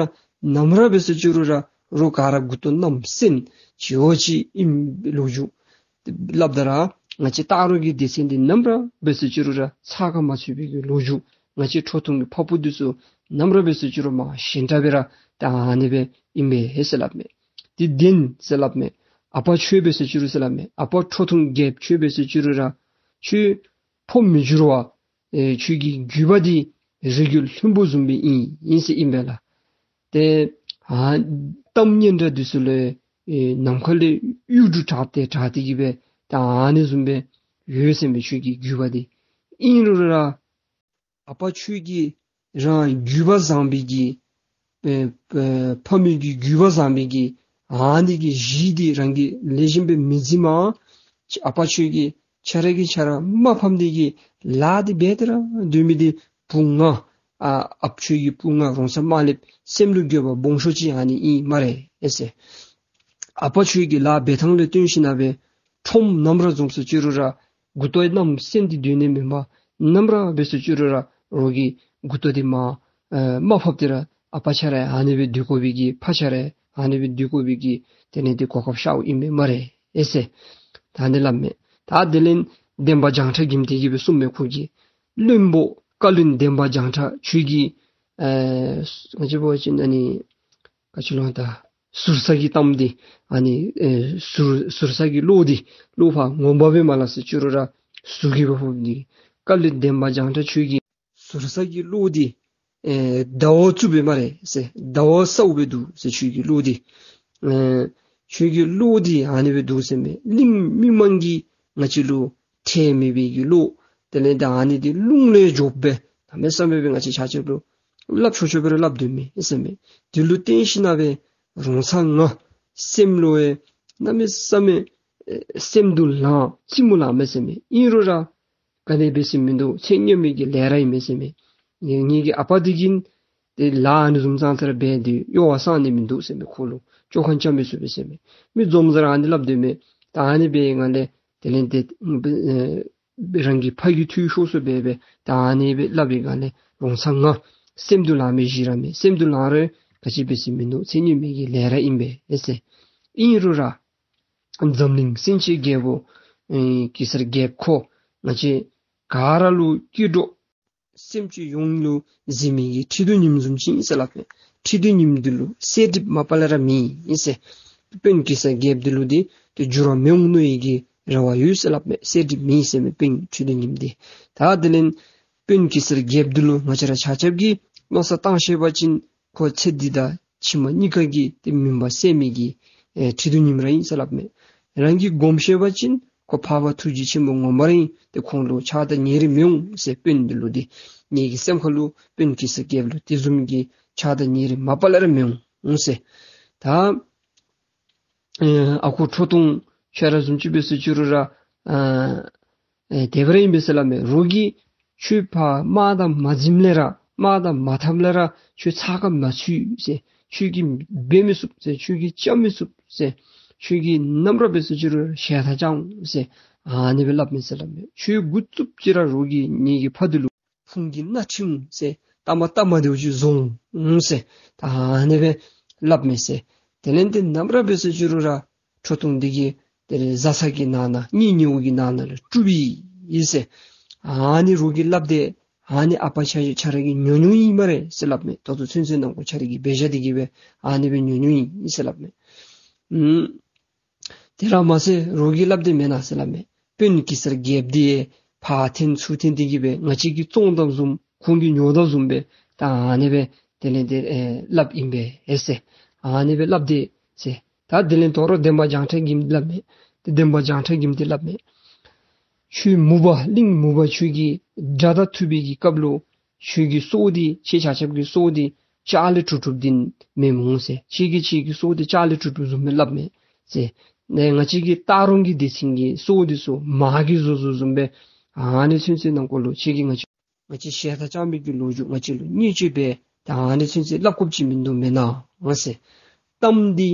ནམ་ར་འབད་ཟེར་ཅི་རུང་ར་རོགས་ག་ར་མགུ་ཏོ་གནམ་མེད་ས་མེད་ཅིག་ཡོད་ཅི་ཨིན་ལོ་རྒྱུས་སླབ་ད་ར་ང་བཅས་སྟག་རོང་གི་སྡེ་ཚན་འདི་ནམ་ར་འབད་ཟེར་ཅི་རུང་ར་ཚ་ཁ་མ་ཚུད་པའི་གི་ལོ་རྒྱུས། ང་བཅས་ཁྲོ་ཐུང་གི་ཕ་བུ་འདི་ཚུ་ནམ་ར་འབད་ཟེར་ཅི་རུང་མ་གཞན་དྲག་སྦེ་ར་ད་ཨ་ནི་སྦེ་ཨིན་པས་ཟེར་སླབ་མས། འདི་བདེན་ཟེར་སླབ་མས། ཨ་པ་ཁྱོད་འབད་ཟེར་ཅི་རུང་ཟེར་སླབ་མས། ཨ་པ་ཁྲོ་ཐུང་རྒྱལཔོ་ཁྱོད་འབད་ཟེར་ཅི་རུང་ར་ཁྱོད་ཕོ་མི་འགྱུར་བ་ཨེ་ཁྱོད་ཀྱི་རྒྱུད་པ་འདི་རིགས་རྒྱུད་ལྷུན་པོ་བཟུམ་སྦེ་ཨིན་ཨིན་ཟེར་ཨིན་པས་ལགས། ཏེ་ཨ་གཏམ་སྙན་གྲགས་འདི་ཚུ་ལས་ཨེ་ནམ་མཁའ་ལས་གཡུ་འབྲུག་གྲགས་ཏེ་གྲགས་ཏེ་གི་སྦེ་ད་ཨ་ནི་བཟུམ་སྦེ་ཡོད་ཟེར་མས་ཁྱོད་ཀྱི་རྒྱུད་པ་འདི། ཨིན་རུང་ར་ཨ་པ་ཁྱོད་ཀྱི་རང་རྒྱུད་པ་བཟང་པའི་གི་ཨེ་ཨེ་ཕ་མེས་ཀྱི་རྒྱུད་པ་བཟང་པའི་གི་ཨ་ནི་གི་གཞི་འདི་རང་གིས་ལེགས་ཤོམ་སྦེ་མི་འཛིན་མས། ཨ་པ་ཁྱོད་ཀྱིས་ཁྱོད་ར་གིས་ཁྱོད་ར་མ་ཕམ་སྟེ་གི་ལཱ་འདི་འབད་དེ་ར་སྡོད་མི་འདི་བུ་ང་ཨ་ཨཔ་ཁྱོད་ཀྱི་བུ་ང་རོང་ཚ་དམར་ལེབ་སེམས་ལུ་འགྱོད་པ་སྦོམ་ཤོས་ཅིག་ཨ་ནི་ཨིན་སྨ་རེ་ཨེ་ཟེར། ཨ་པ་ཁྱོད་ཀྱིས་ལཱ་འབད་ཐངས་ལས་བརྟེན་ཞིན་ན་སྦེ་ཁྲོམ་ནམ་ར་འཛོམས་ཟེར་ཅི་རུང་ར་མགུ་ཏོ་གནམ་མེད་ས་མེད་འདི་སྡོད་ནི་མེན་པར་ནམ་ར་འབད་ཟེར་ཅི་རུང་ར་རོགས་ཀྱི་མགུ་ཏོ་འདི་མར་ཨེ་མར་ཕབ་སྟེ་ར་ཨ་པ་ཁྱོད་ར་ཨ་ནི་སྦེ་སྡོད་དགོ་པའི་གི་ཕ་ཁྱོད་ར་ཨ་ནི་སྦེ་སྡོད་དགོ་པའི་གི་དེ་ལས་འདི་གོ་སྐབས་ཤརཝ་ཨིན་པས་སྨ་རེ་ཨེ་ཟེར། ད་ཨ་ནི་སླབ་མས། ད་དེ་ལས་འདན་མ་བྱང་ཁྲ་གིས་དེ་གི་སྦེ་གསུངས་མས། ཁོ་གིས་བློན་པོ་བཀའ་བློན་འདན་མ་བྱང་ཁྲ་ཁྱོད་ཀྱིས་ཨེ་ང་བཅས་འབད་བ་ཅིན་ཨ་ནི་ག་ཅི་ལོ་ད་ཟུར་ཟ་གི་གཏམ་འདི་ཨ་ནི་ཨེ་ཟུར་ཟུར་ཟ་གི་བློ་འདི་བློ་ཕར་ངོ་མ་སྦེ་མ་སླབ་ཟེར་ཅི་རུང་ར་ཟུར་གྱི་སྦེ་ཕབ་ནི། བཀའ་བློན་འདན་མ་བྱང་ཁྲ་ཁྱོད་ཀྱིས་ཟུར་ཟ་གི་བློ་འདི་ཨེ་ཟླ་བ་བཙུགས་པས་སྨ་རེ་ཟེར། ཟླ་བ་སྲཝ་སྦེ་འདུག་ཟེར། ཁྱོད་ཀྱི་བློ་འདི་ཨེ་ཁྱོད་ཀྱི་བློ་འདི་ཨ་ནི་སྦེ་འདུག་ཟེར་མས། གླིང་མི་མང་གིས་ང་བཅས་ལུ་ཐེ་མེད་པའི་གི་བློ། དེ་ལས་ད་ཨ་ནི་འདི་རླུང་ལས་མགྱོགས་སྦེ་གནམ་མེད་ས་མེད་སྦེ་ང་བཅས་ཆ་ཁྱབ་ལུ་སླབ་ཆོག་ཆོག་སྦེ་ར་སླབ་སྡོད་མི་ཨིན་ཟེར་མས། དེ་ལུ་བརྟེན་ཞིན་ན་སྦེ་རོང་ཚ་ང་སེམས་ལུ་ཨེ་གནམ་མེད་ས་མེད་ཨེ་སེམས་སྡུག་ལང་ཙི་མོ་ལང་མས་ཟེར་མས། ཨིན་རུང་ར་ག་ནི་འབད་ས་མིན་འདུག། ཚེ་སྔོན་མའི་གི་ལས་ར་ཨིན་མས་ཟེར་མས། ངེ་ངེ་གི་ཨ་པ་འདི་གིས་ཏེ་ལཱ་ཨ་ནི་བཟུམ་ཙང་ཙ་ར་འབད་དེ་གཡོ་བ་སངས་ནི་མིན་འདུག་ཟེར་མས། ཁོ་ལུ་བཅོ་ཁ་རྐྱབ་མི་ཚུགས་པས་ཟེར་མས། མི་འཛོམས་ས་ར་ཨ་ནི་སླབ་སྡོད་མས། ད་ཨ་ནི་འབད་བའི་སྒང་ལས་དེ་ལས་ཏེ་ཨེ་རང་གི་ཕ་གི་ཐུགས་ཤོར་སོ་སྦེ་སྦེ་ད་ཨ་ནི་སྦེ་སླབ་པའི་སྒང་ལས་རོང་ཚ་ང་སེམས་སྡུག་ལང་མི་བཞི་ར་མས། སེམས་སྡུག་ལང་རུང་ག་ཅི་འབད་ས་མིན་འདུག། ཚེ་སྔོན་མའི་གི་ལས་ར་ཨིན་པས་ཨེ་ཟེར། ཨིན་རུང་ར་འཛམ་གླིང་སེང་ཆེན་རྒྱལ་པོ་ཨེ་གེ་སར་རྒྱལཔོ་ཁོ་ང་བཅས་ག་ར་ལུ་སྐྱིད་འགྲོ་སེམས་ཅན་ཡོངས་ལུ་གཟིགས་མི་གི་ཁྲི་གདུགས་ཉིམ་བཟུམ་ཅིག་ཨིན་ཟེར་སླབ་མས། ཁྲི་གདུགས་ཉིམ་འདི་ལུ་གསལ་འགྲིབ་མ་པ་ལས་ར་མེད་ཨིན་ཟེར། དཔོན་གེ་སར་རྒྱལཔོ་འདི་ལུ་འདི་ཏེ་འགྱུར་བ་མི་འོང་མནོ་བའི་གི་རེ་བ་ཡོད་ཟེར་སླབ་མས། གསལ་འགྲིབ་མེད་ཟེར་མས་དཔོན་ཁྲི་གདུགས་ཉིམ་འདི། ད་དེ་ལས་དཔོན་གེ་སར་རྒྱལཔོ་འདི་ལུ་ང་བཅས་ར་ཆ་ཁྱབ་ཀྱིས་མནོ་བསམ་བཏང་ཤེས་པ་ཅིན་ཁོ་ཚེ་འདི་དང་ཕྱི་མ་གཉིས་ཀ་གི་ཏེ་མུན་པ་སེལ་མི་གི་ཨེ་ཁྲི་གདུགས་ཉིམ་ར་ཨིན་ཟེར་སླབ་མས། རང་གིས་སྒོམ་ཤེས་པ་ཅིན་ཁོ་འཕགས་པ་ཐུགས་རྗེ་ཆེན་པོ་ངོ་མ་ར་ཨིན། ཏེ་ཁོང་ལུ་ཆགས་སྡང་ཉེ་རིང་མི་འོང་ཟེར། དཔོན་འདི་ལུ་འདི་ངེ་གི་སེམས་ཁ་ལུ་དཔོན་གེ་སར་རྒྱལཔོ་ལུ་དེ་བཟུམ་གྱི་ཆགས་སྡང་ཉེ་རིང་མ་པ་ལས་ར་མི་འོང་ཟེར། ད་ཨེ་ཨ་ཁུ་ཁྲོ་ཐུང་ཁྱོད་ར་བཟུམ་ཅིག་འབད་ཟེར་ཅི་རུང་ར་ཨ་ཨེ་དེ་སྦེ་ར་ཨིན་པས་ཟེར་སླབ་མས། རོགས་ཀྱིས་ཁྱོད་ཕར་དམག་དང་མ་འཛོམས་ལས་ར་དམག་དང་མ་འཐབ་ལས་ར་ཁྱོད་ཚ་ཁ་མ་ཚུད་ཟེར། ཁྱོད་ཀྱིས་འབད་མི་ཚུགས་ཟེར། ཁྱོད་ཀྱིས་རྐྱབ་མི་ཚུགས་ཟེར། ཁྱོད་ཀྱིས་ནམ་ར་འབད་ཟེར་ཅི་རུང་ཞལ་ཐང་རྐྱབ་འོང་ཟེར། ཨ་ནི་སྦེ་སླབ་མས་ཟེར་སླབ་མས། ཁྱོད་འགོ་བཙུགསཔ་ཅིག་ར་རོགས་ཀྱིས་ངེ་གི་ཕ་འདི་ལུ་ཁོང་གི་སྣ་ཁྲིད་འོང་ཟེར། ལྟ་མ་ལྟ་མ་དེ་བ་ཅིག་བཟོ་འོང་ཟེར། ད་ཨ་ནི་སྦེ་སླབ་མས་ཟེར། དེ་ལས་ཏེ་ནམ་ར་འབད་ཟེར་ཅི་རུང་ར་ཁྲོ་ཐུང་འདི་གིས་དེ་ལས་བཟའ་ཚང་གི་ནང་ན་གཉེན་ཉེཝ་གི་ནང་ན་ལུ་དཀྲུག་པའི་ཨིན་ཟེར། ཨ་ནི་རོགས་ཀྱིས་སླབ་སྟེ་ཨ་ནི་ཨ་པ་ཁྱོད་ཁྱོད་ར་གིས་ཉོ་ཉོཝ་ཨིན་སྨ་རེ་ཟེར་སླབ་མས། ད་ལྟོ་ཚུན་ཚོད་ནང་འཁོད་ཁྱོད་ར་གི་འབད་བཞག་འདི་གིས་སྦེ་ཨ་ནི་སྦེ་ཉོ་ཉོཝ་ཨིན་ཟེར་སླབ་མས། ཨུམ། དེ་ར་མ་ཚད་རོགས་ཀྱིས་སླབ་སྟེ་མེན་ན་ཟེར་སླབ་མས། དཔོན་གེ་སར་རྒྱལཔོ་འདི་ཕར་འཐེན་ཚུར་འཐེན་འདི་གིས་སྦེ་ང་བཅས་ཀྱིས་བཙོངམ་ད་བཟུམ་ཁོང་གིས་ཉོཝ་ད་བཟུམ་སྦེ་ད་ཨ་ནི་སྦེ་དེ་ལས་ཏེ་ཨེ་སླབ་ཨིན་པས་ཨེ་ཟེར། ཨ་ནི་སྦེ་སླབ་སྟེ་ཟེར། ད་དེ་ལས་དོ་རུང་འདན་མ་བྱང་ཁྲ་གིས་སླབ་མས། ཏེ་འདན་མ་བྱང་ཁྲ་གིས་ཏེ་སླབ་མས། ཁྱོད་མུ་པ་གླིང་མུ་པ་ཁྱོད་ཀྱི་དགྲ་དང་ཐུག་པའི་གི་སྐབས་ལུ་ཁྱོད་ཀྱི་སྲོག་འདི་ཁྱེད་ཆ་ཁྱབ་ཀྱི་སྲོག་འདི་ལྕགས་ལས་གྲུབ་གྲུབ་འདི་མེན་མོ་ཟེར། ཁྱེད་ཀྱི་ཁྱེད་ཀྱི་སྲོག་འདི་ལྕགས་ལས་གྲུབ་གྲུབ་བཟུམ་སྦེ་སླབ་མས་ཟེར། ནས་ང་བཅས་ཀྱི་སྟག་རོང་གི་སྡེ་ཚན་གྱི་སྲོག་འདི་ཚུ་མ་གིས་བཟོ་བཟོཝ་བཟུམ་སྦེ་ཨ་ནི་ཚུན་ཚོད་ནང་འཁོད་ལུ་ཁྱེད་ཀྱིས་ང་བཅས་ང་བཅས་ཞལ་ཐང་རྐྱབ་མི་གི་ལོ་རྒྱུས་ང་བཅས་ལུ་བརྙས་བཅོས་འབད་ ད་ཨ་ནི་ཚུན་ཚོད་སླབ་དགོཔ་ཅིག་མིན་འདུག་མེན་ན་ཟེར། གཏམ་འདི་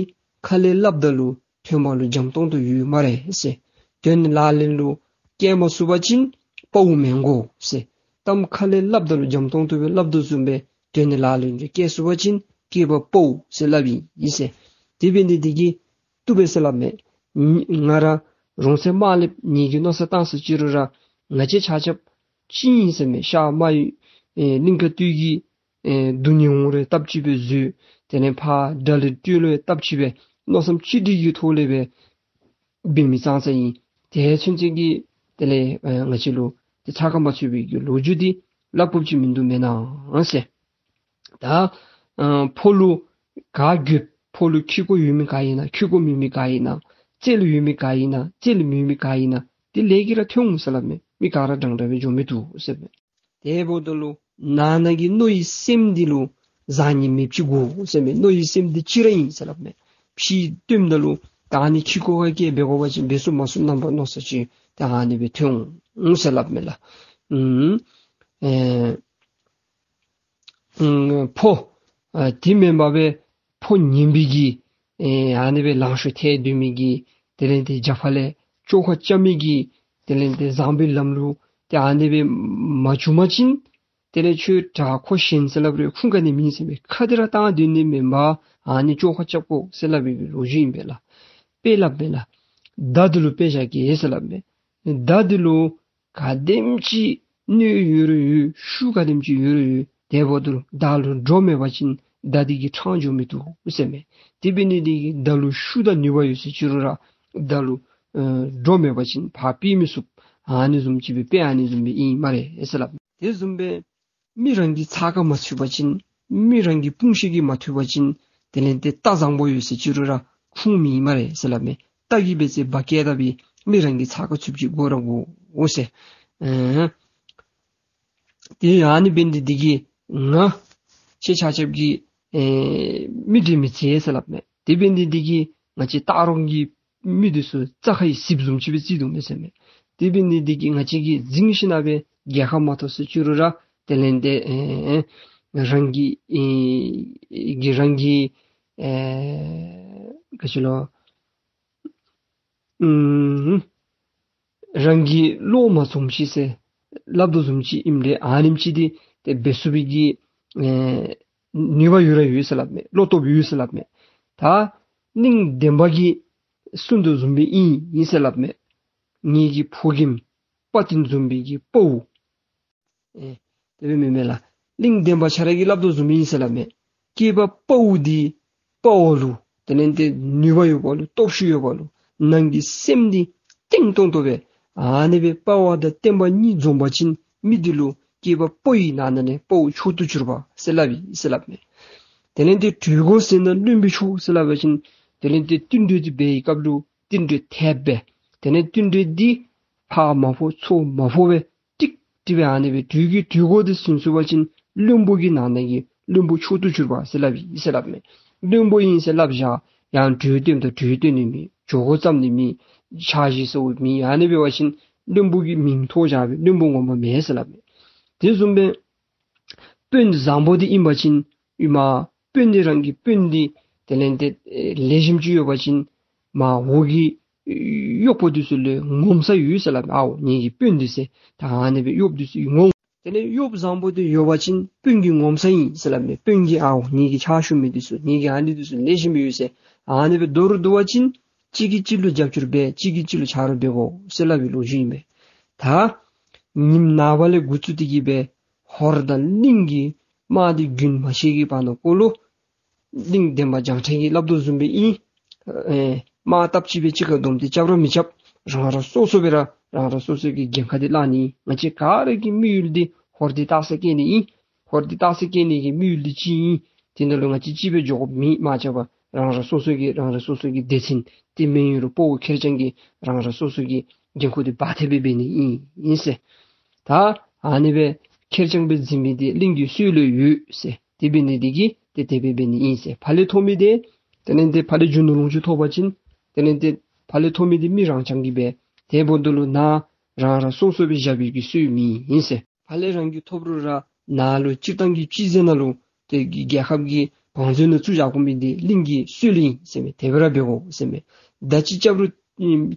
ཁ་ལས་སླབ་ད་ལུ་ཐོན་མ་ལུ་འཇམ་ཏོང་ཏོ་ཡོད་སྨ་རེ་ཟེར། དོན་ལག་ལེན་ལུ་བཀལ་མ་ཚུགས་པ་ཅིན་དཔའ་བོ་མེན་གོ་ཟེར། གཏམ་ཁ་ལས་སླབ་ད་ལུ་འཇམ་ཏོང་ཏོ་སྦེ་སླབ་དོ་བཟུམ་སྦེ་དོན་ལག་ལེན་ལུ་བཀལ་ཚུགས་པ་ཅིན་སྐྱེས་པ་དཔའ་བོ་ཟེར་སླབ་ཨིན་ཟེར། དེ་འབད་ནི་འདི་གིས་བཏུབ་པས་ཟེར་སླབ་མས། ང་ར་རོང་ཚེ་དམག་ལས་ངེ་གི་མནོ་བསམ་བཏང་ས་ཅི་རུང་ར་ང་བཅས་ཆ་ཁྱབ་གཅིག་ཨིན་ཟེར་མས། ཤར་རྨ་ཡུལ་ཨེ་གླིང་དཀར་སྟོད་ཀྱི་ཨེ་རྡུང་ནི་འོང་རུང་སྟབས་གཅིག་སྦེ་བཟོད། དེ་ལས་ཕར་དགྲ་ལུ་སྤྲོད་རུང་སྟབས་གཅིག་སྦེ་མནོ་བསམ་གཅིག་སྒྲིལ་གྱི་ཐོག་ལས་སྦེ་འབད་མི་ཙང་ཙ་ཨིན། དེ་ཚུན་ཚོད་ཀྱི་དེ་ལས་ཨེ་ང་བཅས་ལུ་དེ་ཚ་ཁ་མ་ཚུད་པའི་གི་ལོ་རྒྱུས་འདི་སླབ་དགོཔ་ཅིག་མིན་འདུག་མེན་ན་ཟེར། ད་ཨ་ཕོ་ལུ་ག་རྒོདཔ་ཕོ་ལུ་ཁེ་ཀོ་ཡོད་མི་ག་ཨིན་ན་ཁེ་ཀོ་མེད་མི་ག་ཨིན་ན་རྩེ་ལུ་ཡོད་མི་ག་ཨིན་ན་རྩེ་ལུ་མེད་མི་ག་ཨིན་ན་དེ་ལས་ཀྱིས་ར་ཐོན་འོང་ཟེར་སླབ་མས། མི་ག་ར་འདྲན་འདྲ་སྦེ་འགྱོ་མི་བཏུབ་ཟེར་མས། དེ་འབདཝ་ད་ལུ་ནང་ན་གི་མནོ་བའི་སེམས་འདི་ལུ་བཟང་ངན་མེདཔ་ཅིག་དགོ་ཟེར་མས། མནོ་བའི་སེམས་འདི་གཅིག་ར་ཨིན་ཟེར་སླབ་མས། ཕྱི་སྟོནམ་ད་ལུ་ད་ཨ་ནི་ཁེ་ཀོ་ཁ་སྐྱེལ་འབད་དགོ་པ་ཅིན་འབད་ཚུགས་མ་ཚུགས་རྣམ་པ་མནོ་ས་ཅིག་ད་ཨ་ནི་སྦེ་ཐོན་འོང་ཟེར་སླབ་མས་ལགས། ཨུམ་ཨེ་ཨུམ་ཕོ་ཨ་དེ་མེན་པར་སྦེ་ཕོ་ངན་པའི་གི་ཨེ་ཨ་ནི་སྦེ་ལང་ཤོར་ཐལ་སྡོད་མི་གི་དེ་ལས་དེ་རྒྱབ་ཁ་ལས་བཅོས་ཁ་རྐྱབ་མི་གི་དེ་ལས་དེ་བཟང་པོའི་ལམ་ལུ་དེ་ཨ་ནི་སྦེ་མ་བྱུང་པ་ཅིན་དེ་ལས་ཁྱོད་དྲག་ཁོ་ཞན་ཟེར་སླབ་རུང་ཁུངས་ག་ནི་མེད་ཟེར་མས། ཁ་འདི་ར་བཏང་སྡོད་ནི་མེན་པར་ཨ་ནི་བཅོས་ཁ་རྐྱབ་དགོ་ཟེར་སླབ་པའི་ལོ་རྒྱུས་ཨིན་པས་ལགས། དཔེ་སླབ་མས་ལགས། མདའ་འདི་ལུ་དཔེ་བཞག་གེ་ཟེར་སླབ་མས། མདའ་འདི་ལུ་ག་དེམ་ཅིག་གནོད་ཡོད་རུང་ཡོད། ཤུགས་ག་དེམ་ཅིག་ཡོད་རུང་ཡོད། དེ་འབདཝ་ད་ལུ་མདའ་ལུ་སྒྲོ་མེད་པ་ཅིན་མདའ་འདི་གིས་འཕྲང་འགྱོ་མི་བཏུབ་ཟེར་མས། དེ་འབད་ནི་འདི་གིས་མདའ་ལུ་ཤུགས་དང་ནུས་པ་ཡོད་ཟེར་ཅི་རུང་ར་མདའ་ལུ་ཨེ་སྒྲོ་མེད་པ་ཅིན་ཕར་ཕུད་མི་ཚུགས། ཨ་ནི་བཟུམ་ཅིག་སྦེ་དཔེ་ཨ་ནི་བཟུམ་སྦེ་ཨིན་སྨ་རེ་ཟེར་སླབ་མས། དེ་བཟུམ་སྦེ་མི་རང་གི་ཚ་ཁ་མ་ཚུད་པ་ཅིན་མི་རང་གི་དཔུང་ཤེད་ཀྱིས་མ་ཐུབ་པ་ཅིན་དེ་ལས་དེ་རྟ་བཟང་པོ་ཡོད་ཟེར་ཅི་རུང་ར་ཁུངས་མེད་སྨ་རེ་ཟེར་སླབ་མས། རྟ་གིས་འབད་ཚེ་འབའ་བཀལ་ད་སྦེ་མི་རང་གི་ཚ་ཁ་ཚུདཔ་ཅིག་དགོ་ར་དགོ་འོང་ཟེར། ཨེ་དེ་ཨ་ནི་འབད་ནི་འདི་གིས་ང་ཁྱེད་ཆ་ཁྱབ་ཀྱི་ཨེ་མི་འདྲིས་མི་བྱེད་ཟེར་སླབ་མས། དེ་འབད་ནི་འདི་གིས་ང་བཅས་སྟག་རོང་གི་མི་འདི་ཚུ་རྩྭ་ཁའི་ཟིལཔ་བཟུམ་ཅིག་སྦེ་བརྩི་དོ་མས་ཟེར་མས། དེ་འབད་ནི་འདི་གིས་ང་བཅས་ཀྱིས་འཛིང་ཞིན་ན་སྦེ་རྒྱལ་ཁ་མ་ཐོབ་ཟེར་ཅི་རུང་ར་དེ་ལས་དེ་ཨེ་རང་གི་ཨེ་གི་རང་གི་ཨེ་ག་ཅི་ལོ་ཨུམ་རང་གི་བློ་མ་འཛོམས་ཅི་ཟེར་སླབ་དོ་བཟུམ་ཅིག་ཨིནམ་ལས་ཨ་ནེམ་ཅིག་འདི་དེ་འབད་ཚུགས་པའི་གི་ཨེ་ནུས་པ་ཡོད་ར་ཡོད་ཟེར་སླབ་མས། བློ་སྟོབས་ཡོད་ཟེར་སླབ་མས། ད་གླིང་འདན་མ་གིས་གསུང་དོ་བཟུམ་སྦེ་ཨིན་ཨིན་ཟེར་སླབ་མས། ངེ་གི་ཕོ་རྒནམ་དཔའ་བརྟན་འཛོམས་པའི་གི་དཔའ་བོ། ཨེ་དེ་སྦེ་མེན་མས་ལགས། གླིང་འདན་མ་ཁྱོད་ར་གིས་སླབ་དོ་བཟུམ་ཨིན་ཟེར་སླབ་མས། སྐྱེས་པ་དཔའ་བོ་འདི་དཔའ་བོ་ལུ་དེ་ལས་དེ་ནུས་པ་ཡོད་པ་ལུ་སྟོབས་ཤུགས་ཡོད་པ་ལུ་ནང་གི་སེམས་འདི་གཏིང་ཏོང་ཏོ་སྦེ་ཨ་ནི་སྦེ་དཔའ་བ་དང་བརྟན་པ་གཉིས་འཛོམས་པ་ཅིན་མི་འདི་ལུ་སྐྱེས་པ་དཔའ་བོའི་ནང་ན་ལས་དཔའ་བོ་མཆོག་ཏུ་གྱུར་པ་ཟེར་སླབ་ཨིན་ཟེར་སླབ་མས། དེ་ལས་དེ་གྲོས་འགོ་ཟེར་ན་བློན་པོའི་མཆོག་ཟེར་སླབ་པ་ཅིན་དེ་ལས་དེ་བསྟུན་གྲོས་འདི་འབད་བའི་སྐབས་ལུ་བསྟུན་གྲོས་འཐད་སྦེ་དེ་ལས་བསྟུན་གྲོས་འདི་ཕར་མ་ཕོག་ཚུར་མ་ཕོག་སྦེ་ཀྲིག་ཀྲི་སྦེ་ཨ་ནི་སྦེ་གྲོས་ཀྱི་གྲོས་འགོ་འདི་ཟིན་ཚུགས་པ་ཅིན་བློན་པོ་གི་ནང་ན་གི་བློན་པོ་མཆོག་ཏུ་གྱུར་པ་ཟེར་སླབ་ཨིན་ཟེར་སླབ་མས། བློན་པོ་ཨིན་ཟེར་སླབ་བཞག་ཡང་གྲོས་སྟོནམ་ད་གྲོས་སྟོན་ནི་མེད། བྱ་སྒོ་བརྩམ་ནི་མེད། ཕྱག་བཞེས་ཟེར་བ་མེད། ཨ་ནི་འབད་བ་ཅིན་བློན་པོ་གི་མིང་ཐོགས་བཞག་པའི་བློན་པོ་ངོ་མ་མེན་ཟེར་སླབ་མས། དེ་བཟུམ་སྦེ་དཔོན་བཟང་པོ་འདི་ཨིན་པ་ཅིན་ཨིན་མས། དཔོན་འདི་རང་གི་དཔོན་འདི་དེ་ལས་དེ་ཨེ་ལེགས་ཤོམ་ཅིག་ཡོད་པ་ཅིན་མར་འོག་གི་གཡོགཔོ་འདི་ཚུ་ལུ་ངོམས་ས་ཡོད་ཟེར་སླབ་མས། ཨའོ་ངེ་གི་དཔོན་འདི་ཟེར་ད་ཨ་ནི་སྦེ་གཡོགཔ་འདི་ཚུ་ངོམས། དེ་ལས་གཡོགཔ་བཟང་པོ་འདི་ཡོད་པ་ཅིན་དཔོན་གྱིས་ངོམས་ས་ཨིན་ཟེར་སླབ་མས། དཔོན་གྱིས་ཨའོ་ངེ་གི་ཕྱག་ཞུ་མི་འདི་ཚུ་ངེ་གི་ཨ་ནི་འདི་ཚུ་ལེགས་ཤོམ་སྦེ་ཡོད་ཟེར་ཨ་ནི་སྦེ་མདོར་བསྡུ་བ་ཅིན་གཅིག་གིས་གཅིག་ལུ་རྒྱབ་སྐྱོར་འབད་གཅིག་གིས་གཅིག་ལུ་ཆ་རོགས་འབད་དགོ་ཟེར་སླབ་པའི་ལོ་རྒྱུས་ཨིན་མས། ད་ཉིནམ་ནངས་པ་ལས་འགོ་བཙུགས་ཏེ་གི་སྦེ་ཧོར་དང་གླིང་གི་དམག་འདི་རྒྱུན་མ་ཆད་ཀྱི་བར་ན་ཀོ་ལུ་གླིང་འདན་མ་བྱང་ཁྲ་གིས་སླབ་དོ་བཟུམ་སྦེ་ཨིན། ཨེ་དམག་སྟབས་གཅིག་སྦེ་གཅིག་ཁར་བསྡོམས་ཏེ་རྐྱབ་ར་མི་རྐྱབ། རང་རང་སོ་སོ་སྦེ་ར་རང་རང་སོ་སོ་གི་འགན་ཁག་འདི་བླངས་ནི་ཨིན། ང་བཅས་ག་ར་གི་དམིགས་ཡུལ་འདི་ཧོར་འདི་རྟགས་གསལ་བཀལ་ནི་ཨིན། ཧོར་འདི་རྟགས་གསལ་བཀལ་ནི་གི་དམིགས་ཡུལ་འདི་གཅིག་ཨིན། དེ་ནང་ལུ་ང་བཅས་གཅིག་སྦེ་འགྱོ་དགོཔ་མེད། མ་རྐྱབ་པར་རང་རང་སོ་སོ་གི་རང་རང་སོ་སོ་གི་སྡེ་ཚན་འདི་མེན་ཡོད་རུང་དཔའ་བོ་ཁེར་རྐྱང་གིས་རང་རང་སོ་སོ་གི་འགན་ཁུར་འདི་འབག་ཐེབས་སྦེ་འབད་ནི་ཨིན་ཨིན་ཟེར། ད་ཨ་ནི་སྦེ་ཁེར་རྐྱང་སྦེ་འཛིང་མི་འདི་གླིང་གི་སྲོལ་ལུ་ཡོད་ཟེར། དེ་འབད་ནི་འདི་གིས་དེ་དེ་སྦེ་འབད་ནི་ཨིན་ཟེར། ཕར་ལས་ཐོབ་མི་འདི་དེ་ལས་དེ་ཕར་ལས་རྒྱུ་ནོར་ལོངས་སྤྱོད་ཐོབ་པ་ཅིན་དེ་ལས་དེ་ཕར་ལས་ཐོབ་མི་འདི་མི་རང་རྐྱང་གིས་འབད། དེ་འབདཝ་ད་ལུ་ནཱ་རང་རང་སོ་སོ་སྦེ་བཞག་པའི་གི་སྲོལ་མེད་ཨིན་ཟེར། ཕར་ལས་རང་གིས་ཐོབ་རུང་ར་ནཱ་ལུ་སྤྱིར་བཏང་གི་སྤྱི་ཟེར་ནང་ལུ་ དེ་གི་རྒྱལ་ཁབ་ཀྱི་བང་མཛོད་ནང་བཙུགས་བཞག་དགོ་མི་འདི་གླིང་གི་སྲོལ་ཨིན་ཟེར་མས། དེ་སྦེ་ར་འབད་དགོ་ཟེར་མས། མདའ་ཅིག་རྐྱབ་རུང་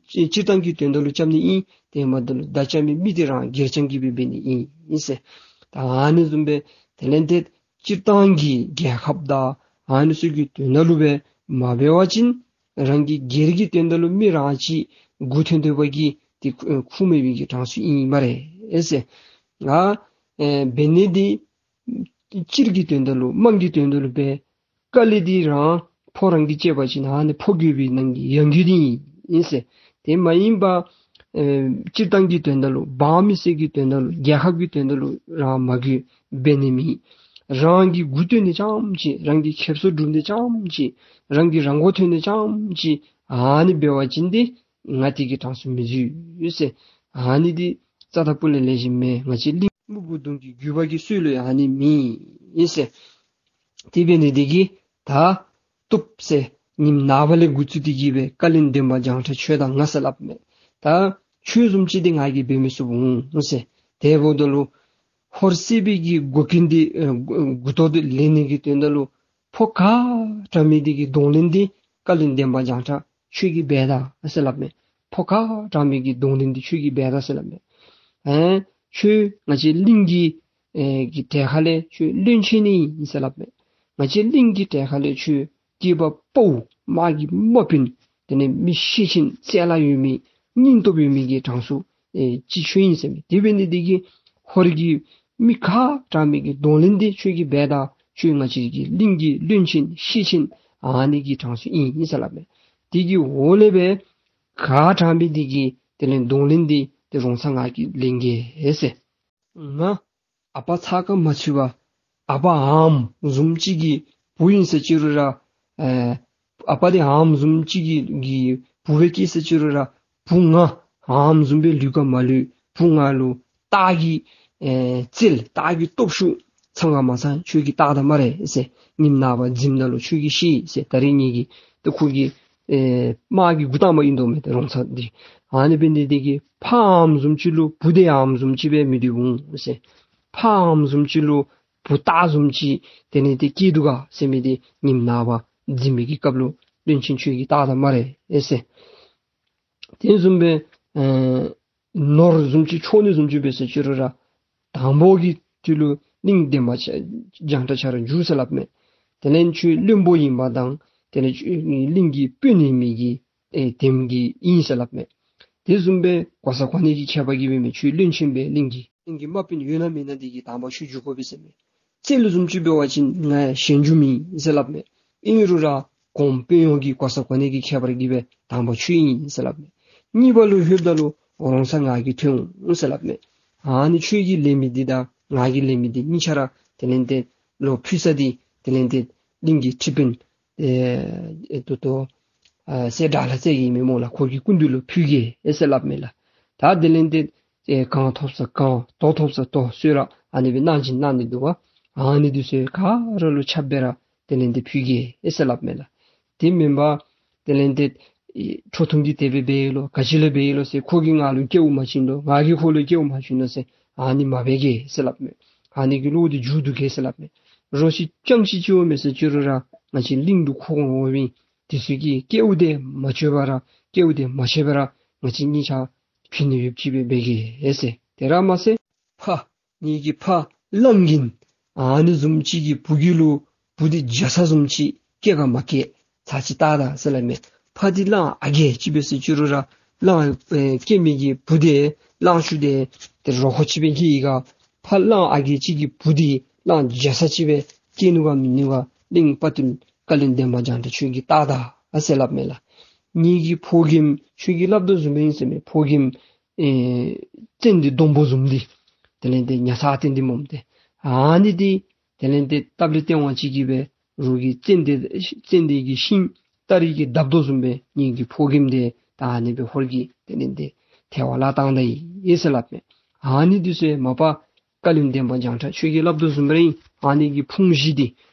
སྤྱིར་བཏང་གི་དོན་དག་ལུ་རྐྱབ་ནི་ཨིན། དེ་མ་དོན་ལུ་མདའ་རྐྱབ་མི་མི་དེ་རང་སྒེར་རྐྱང་གིས་སྦེ་འབད་ནི་ཨིན་ཟེར། ད་ཨ་ནི་བཟུམ་སྦེ་དེ་ལས་ཏེ་སྤྱིར་བཏང་གི་རྒྱལ་ཁབ་དང་ཨ་ནི་ཚུ་གི་དོན་དག་ལུ་སྦེ་མ་འབད་བ་ཅིན་རང་གི་སྒེར་གྱི་དོན་དག་ལུ་མི་རང་གཅིག་མགུ་འཐོམ་འཐོམ་པ་གིས་དེ་ཁུ་ཁུངས་མེད་པའི་གི་གྲངས་སུ་ཨིན་སྨ་རེ་ཟེར། ང་ཨེ་འབད་ནི་འདི་སྤྱིར་གྱི་དོན་དག་ལུ་དམངས་ཀྱི་དོན་དག་ལུ་སྦེ་དཀའ་ལས་འདི་རང་ཕོ་རང་གིས་སྤྱད་པ་ཅིན་ཨ་ནི་ཕོ་རྒོད་པའི་ནང་གི་ཡང་རྒོད་འདི་ཨིན་ཟེར། དེ་མ་ཡིན་པ་ཨེ་སྤྱིར་བཏང་གི་དོན་དག་ལུ་འབངས་མི་སེར་གྱི་དོན་དག་ལུ་རྒྱལ་ཁབ་ཀྱི་དོན་དག་ལུ་རང་མ་རྒོད་འབད་ནི་མེད། རང་གི་མགུ་བཏོན་ནི་རྐྱངམ་ཅིག་རང་གི་ཁེབ་སང་སྒྲུབ་ནི་རྐྱངམ་ཅིག་རང་གི་རང་མགོ་ཐོན་ནི་རྐྱངམ་ཅིག་ཨ་ནི་འབད་བ་ཅིན་འདི་ང་དེ་གི་གྲངས་སུ་མི་འཛུལ་ཟེར། ཨ་ནི་འདི་རྩ་དང་པོ་ལས་ལེགས་ཤོམ་མེན། ང་བཅས་གླིང་སྨུག་པོ་གདོང་གི་རྒྱུད་པ་གི་སྲོལ་ལུ་ཨ་ནི་མེད་ཟེར། དེ་འབད་ནི་འདི་གིས་ད་བཏུབ་ཟེར། ཉིནམ་ནངས་པ་ལས་འགོ་བཙུགས་ཏེ་གིས་སྦེ་བཀའ་བློན་འདན་མ་བྱང་ཁྲ་ཁྱོད་དང་ང་ཟེར་སླབ་མས། ད་ཁྱོད་བཟུམ་ཅིག་འདི་ང་གིས་འབད་མི་ཚུགས་འོང་ཟེར། དེ་འབདཝ་ད་ལུ་ཧོར་སྲིད་པའི་གི་འགོ་རྐྱེན་འདི་ཨེ་འགོ་འགོ་ཐོག་འདི་ལེན་ནི་གི་དོན་དག་ལུ་ཕོ་ག་དྲག་མི་འདི་གི་གདོང་ལེན་འདི་བཀའ་བློན་འདན་མ་བྱང་ཁྲ་ཁྱོད་ཀྱིས་འབད་ད་ཟེར་སླབ་མས། ཕོ་ག་དྲག་མི་གི་གདོང་ལེན་འདི་ཁྱོད་ཀྱིས་འབད་ད་ཟེར་སླབ་མས། ཨེ་ཁྱོད་ང་བཅས་གླིང་གི་ཨེ་གི་གྲལ་ཁ་ལས་ཁྱོད་བློན་ཆེན་ཨིན་ཟེར་སླབ་མས། ང་བཅས་གླིང་གི་གྲལ་ཁ་ལས་ཁྱོད་སྐྱེས་པ་དཔའ་བོ་དམག་གི་དམག་དཔོན་དེ་ལས་མི་ཤེད་ཆེན་རྩལ་ཡོད་མི་སྙིང་སྟོབས་ཡོད་མི་གི་གྲངས་སུ་ཨེ་ཅིག་ཁྱོད་ཨིན་ཟེར་མས། དེ་འབད་ནི་འདི་གིས་ཧོར་གྱི་མི་ག་དྲག་མི་གི་གདོང་ལེན་འདི་ཁྱོད་ཀྱིས་འབད་ད། ཁྱོད་ང་བཅས་ཀྱི་གླིང་གི་བློན་ཆེན་ཤེད་ཆེན་ཨ་ནི་གི་གྲངས་སུ་ཨིན་ཟེར་སླབ་མས། དེ་གི་འོག་ལས་སྦེ་ག་དྲག་མི་འདི་གི་དེ་ལས་གདོང་ལེན་འདི་དེ་རོང་ཚ་ང་གིས་ལེན་གེ་ཟེར། ང་ཨ་པ་ཚ་ཁ་མ་ཚུད་པར་ཨ་པ་ཨམ་བཟུམ་ཅིག་གི་བུ་ཨིན་ཟེར་ཅི་རུང་ར་ཨེ་ཨ་པ་འདི་ཨམ་བཟུམ་ཅིག་གི་གི་བུ་སྦེ་སྐྱེས་ཟེར་ཅི་རུང་ར་བུ་ང་ཨམ་བཟུམ་སྦེ་ལུས་ག་མ་ལུས། བུ་ང་ལུ་སྟག་གི་ཨེ་རྩལ་སྟག་གི་སྟོབས་ཤུགས་ཚང་ག་མ་ཚང་ཁྱོད་ཀྱིས་བལྟ་ད་སྨ་རེ་ཟེར། ཉིནམ་ནངས་པ་འཛིངམ་ད་ལུ་ཁྱོད་ཀྱིས་ཤེས་ཟེར། ད་རིས་ངེ་གི་ཏེ་ཁོ་གི་ཨེ་དམག་གི་འགོ་དང་པ་ཨིན་དོ་མས་ཏེ་རོང་ཚ་འདི། ཨ་ནི་འབད་ནི་འདི་གིས་ཕ་ཨམ་བཟུམ་ཅིག་ལུ་བུ་འདི་ཨམ་བཟུམ་ཅིག་སྦེ་མི་སྡོད་འོང་ཟེར། ཕ་ཨམ་བཟུམ་ཅིག་ལུ་བུ་སྟག་བཟུམ་ཅིག་དེ་ལས་ཏེ་སྐྱེ་འདུག་ག་ཟེར་མི་འདི་ཉིནམ་ནངས་པ་འཛིང་མི་གི་སྐབས་ལུ་བློན་ཆེན་ཁྱོད་ཀྱིས་བལྟ་ད་སྨ་རེ་ཟེར། དེ་བཟུམ་སྦེ་ཨེ་ནོར་བཟུམ་ཅིག་འཕྱོག་ནི་བཟུམ་ཅིག་འབད་ཟེར་ཅི་རུང་ར་དང་པོ་གི་དུས་ལུ་གླིང་འདན་མ་བྱང་ཁྲ་ཁྱོད་ར་འགྱོ་ཟེར་སླབ་མས། དེ་ལས་ཁྱོད་བློན་པོ་ཨིན་པ་དང་དེ་ལས་ཁྱོད་གླིང་གི་དཔོན་ཨིན་མི་གི་ཨེ་དེམ་གྱི་ཨིན་ཟེར་སླབ་མས། དེ་བཟུམ་སྦེ་གོ་ས་གོ་གནས་ཀྱི་ཁྱད་པར་གྱིས་འབད་མི་ཁྱོད་བློན་ཆེན་སྦེ་གླིང་གི་གླིང་གི་དམག་དཔོན་ཡོད་ན་མེད་ན་འདི་གིས་དང་པ་ཁྱོད་འགྱོ་དགོ་པས་ཟེར་མས། རྩལ་བཟུམ་ཅིག་འབད་བ་ཅིན་ང་ཞན་རྒྱུ་མེད་ཟེར་སླབ་མས། ཨིན་རུང་ར་གོང་དཔོན་གཡོག་གི་གོ་ས་གོ་གནས་ཀྱི་ཁྱད་པར་གྱིས་སྦེ་དང་པ་ཁྱོད་ཨིན་ཟེར་སླབ་མས། གཉིས་པ་ལུ་ལྷོདཔ་ད་ལུ་རོང་ཚ་ང་གིས་ཐོན་འོང་ཟེར་སླབ་མས། ཨ་ནི་ཁྱོད་ཀྱིས་ལེན་མི་འདི་དང་ང་གིས་ལེན་མི་འདི་གཉིས་ཆ་ར་དེ་ལས་ཏེ་ལོག་ཕུལ་ས་འདི་དེ་ལས་ཏེ་གླིང་གི་ཁྲི་དཔོན་ཨེ་ཨེ་ཏོ་ཏོ་ཨ་སྲས་དགྲ་ལྷ་རྩེ་རྒྱལ་མེན་སྨོ་ལགས། ཁོ་གི་སྐུ་མདུན་ལུ་ཕུལ་གེ་ཨེ་ཟེར་སླབ་མས་ལགས། ད་དེ་ལས་ཏེ་ཨེ་གང་ཐོབ་ས་གང་དོ་ཐོབ་ས་དོ་ཟེར་ར་ཨ་ནི་སྦེ་གནང་སྦྱིན་གནང་ནི་འདུག་པ། ཨ་ནི་འདི་ཚུ་ག་ར་ལུ་ཆརཔ་སྦེ་ར་དེ་ལས་ཏེ་ཕུལ་གེ་ཨེ་ཟེར་སླབ་མས་ལགས། དེ་མེན་པར་དེ་ལས་ཏེ་ཨེ་ཁྲོ་ཐུང་གིས་དེ་སྦེ་འབད་ཡི་ལོ་ག་ཅི་ལས་འབད་ཡི་ལོ་ཟེར་ཁོ་གིས་ང་ལུ་སྐྱེཝ་མ་བྱིན་ལོ་ང་གིས་ཁོ་ལུ་སྐྱེཝ་མ་བྱིན་ལོ་ཟེར་ཨ་ནི་མ་འབད་གེ་ཟེར་སླབ་མས། ཨ་ནི་གི་བློ་འདི་མཇུག་བསྡུ་གེ་ཟེར་སླབ་མས། རོགས་ཅིག་རྐྱངམ་ཅིག་ཅིག་འོང་མས་ཟེར་ཅི་རུང་ར་ང་བཅས་གླིང་ལུ་ཁོ་འོང་བའི་དེ་ཚུ་གིས་སྐྱེཝ་དེ་མ་བཅད་པར་སྐྱེཝ་དེ་མ་བཅད་པར་ང་བཅས་གཉིས་ཆ་ཕན་ནི་ཡོདཔ་ཅིག་སྦེ་འབད་གེ་ཟེར། དེ་ར་མ་ཚད་ཕ་ངེ་གི་ཕ་གླང་རྒན་ཨ་ནི་བཟུམ་ཅིག་གི་བུ་གུ་ལུ་བུ་འདི་རྒྱ་ཚ་བཟུམ་ཅིག་སྐྱེ་ག་མ་སྐྱེ་ཚར་ཅིག་བལྟ་ད་ཟེར་སླབ་མས། ཕ་འདི་གླང་ཨ་རྒས་ཅིག་འབད་ཟེར་ཅི་རུང་ར་གླང་ཨེ་སྐྱེ་མི་གི་བུ་འདི་གླང་ཆུང་འདི་དེ་རོ་ཁོག་ཅིག་སྦེ་སྐྱེ་ཡི་ག། ཕ་གླང་ཨ་རྒས་ཅིག་གི་བུ་འདི་གླང་རྒྱ་ཚ་ཅིག་སྦེ་སྐྱེ་ནུག་ག་མི་ནུག་ག་གླིང་དཔའ་བརྟུལ་བཀའ་བློན་འདན་མ་བྱང་ཁྲ་ཁྱོད་ཀྱིས་བལྟ་ད་ཨ་ཟེར་སླབ་མས་ལགས། ངེ་གི་ཕོ་རྒནམ་ཁྱོད་ཀྱིས་སླབ་དོ་བཟུམ་སྦེ་ཨིན་ཟེར་མས། ཕོ་རྒནམ་ཨེ་ཙན་དན་སྡོང་པོ་བཟུམ་འདི་དེ་ལས་ཏེ་ཉ་ཚ་ཏན་ཏན་སྨོ་སྟེ་ཨ་ནི་འདི་དེ་ལས་ཏེ་སྟབས་ལེགས་ཏེ་བ་ཅིག་གིས་སྦེ་རོགས་ཀྱི་ཙན་དན་ཙན་དན་གྱི་ཤིང་སྟ་རེ་གིས་བརྡབ་དོ་བཟུམ་སྦེ་ངེ་གི་ཕོ་རྒནམ་འདི་ད་ཨ་ནི་སྦེ་ཧོར་གྱིས་དེ་ལས་ཏེ་ཐལ་བར་བརླག་བཏང་ད་ཡི་ཟེར་སླབ་མས། ཨ་ནི་འདི་ཚུ་མ་པ་བཀའ་བློན་འདན་མ་བྱང་ཁྲ་ཁྱོད་ཀྱིས་སླབ་དོ་བཟུམ་སྦེ་ར་ཨིན། ཨ་ནི་གི་ཕུང་གཞི་འདི་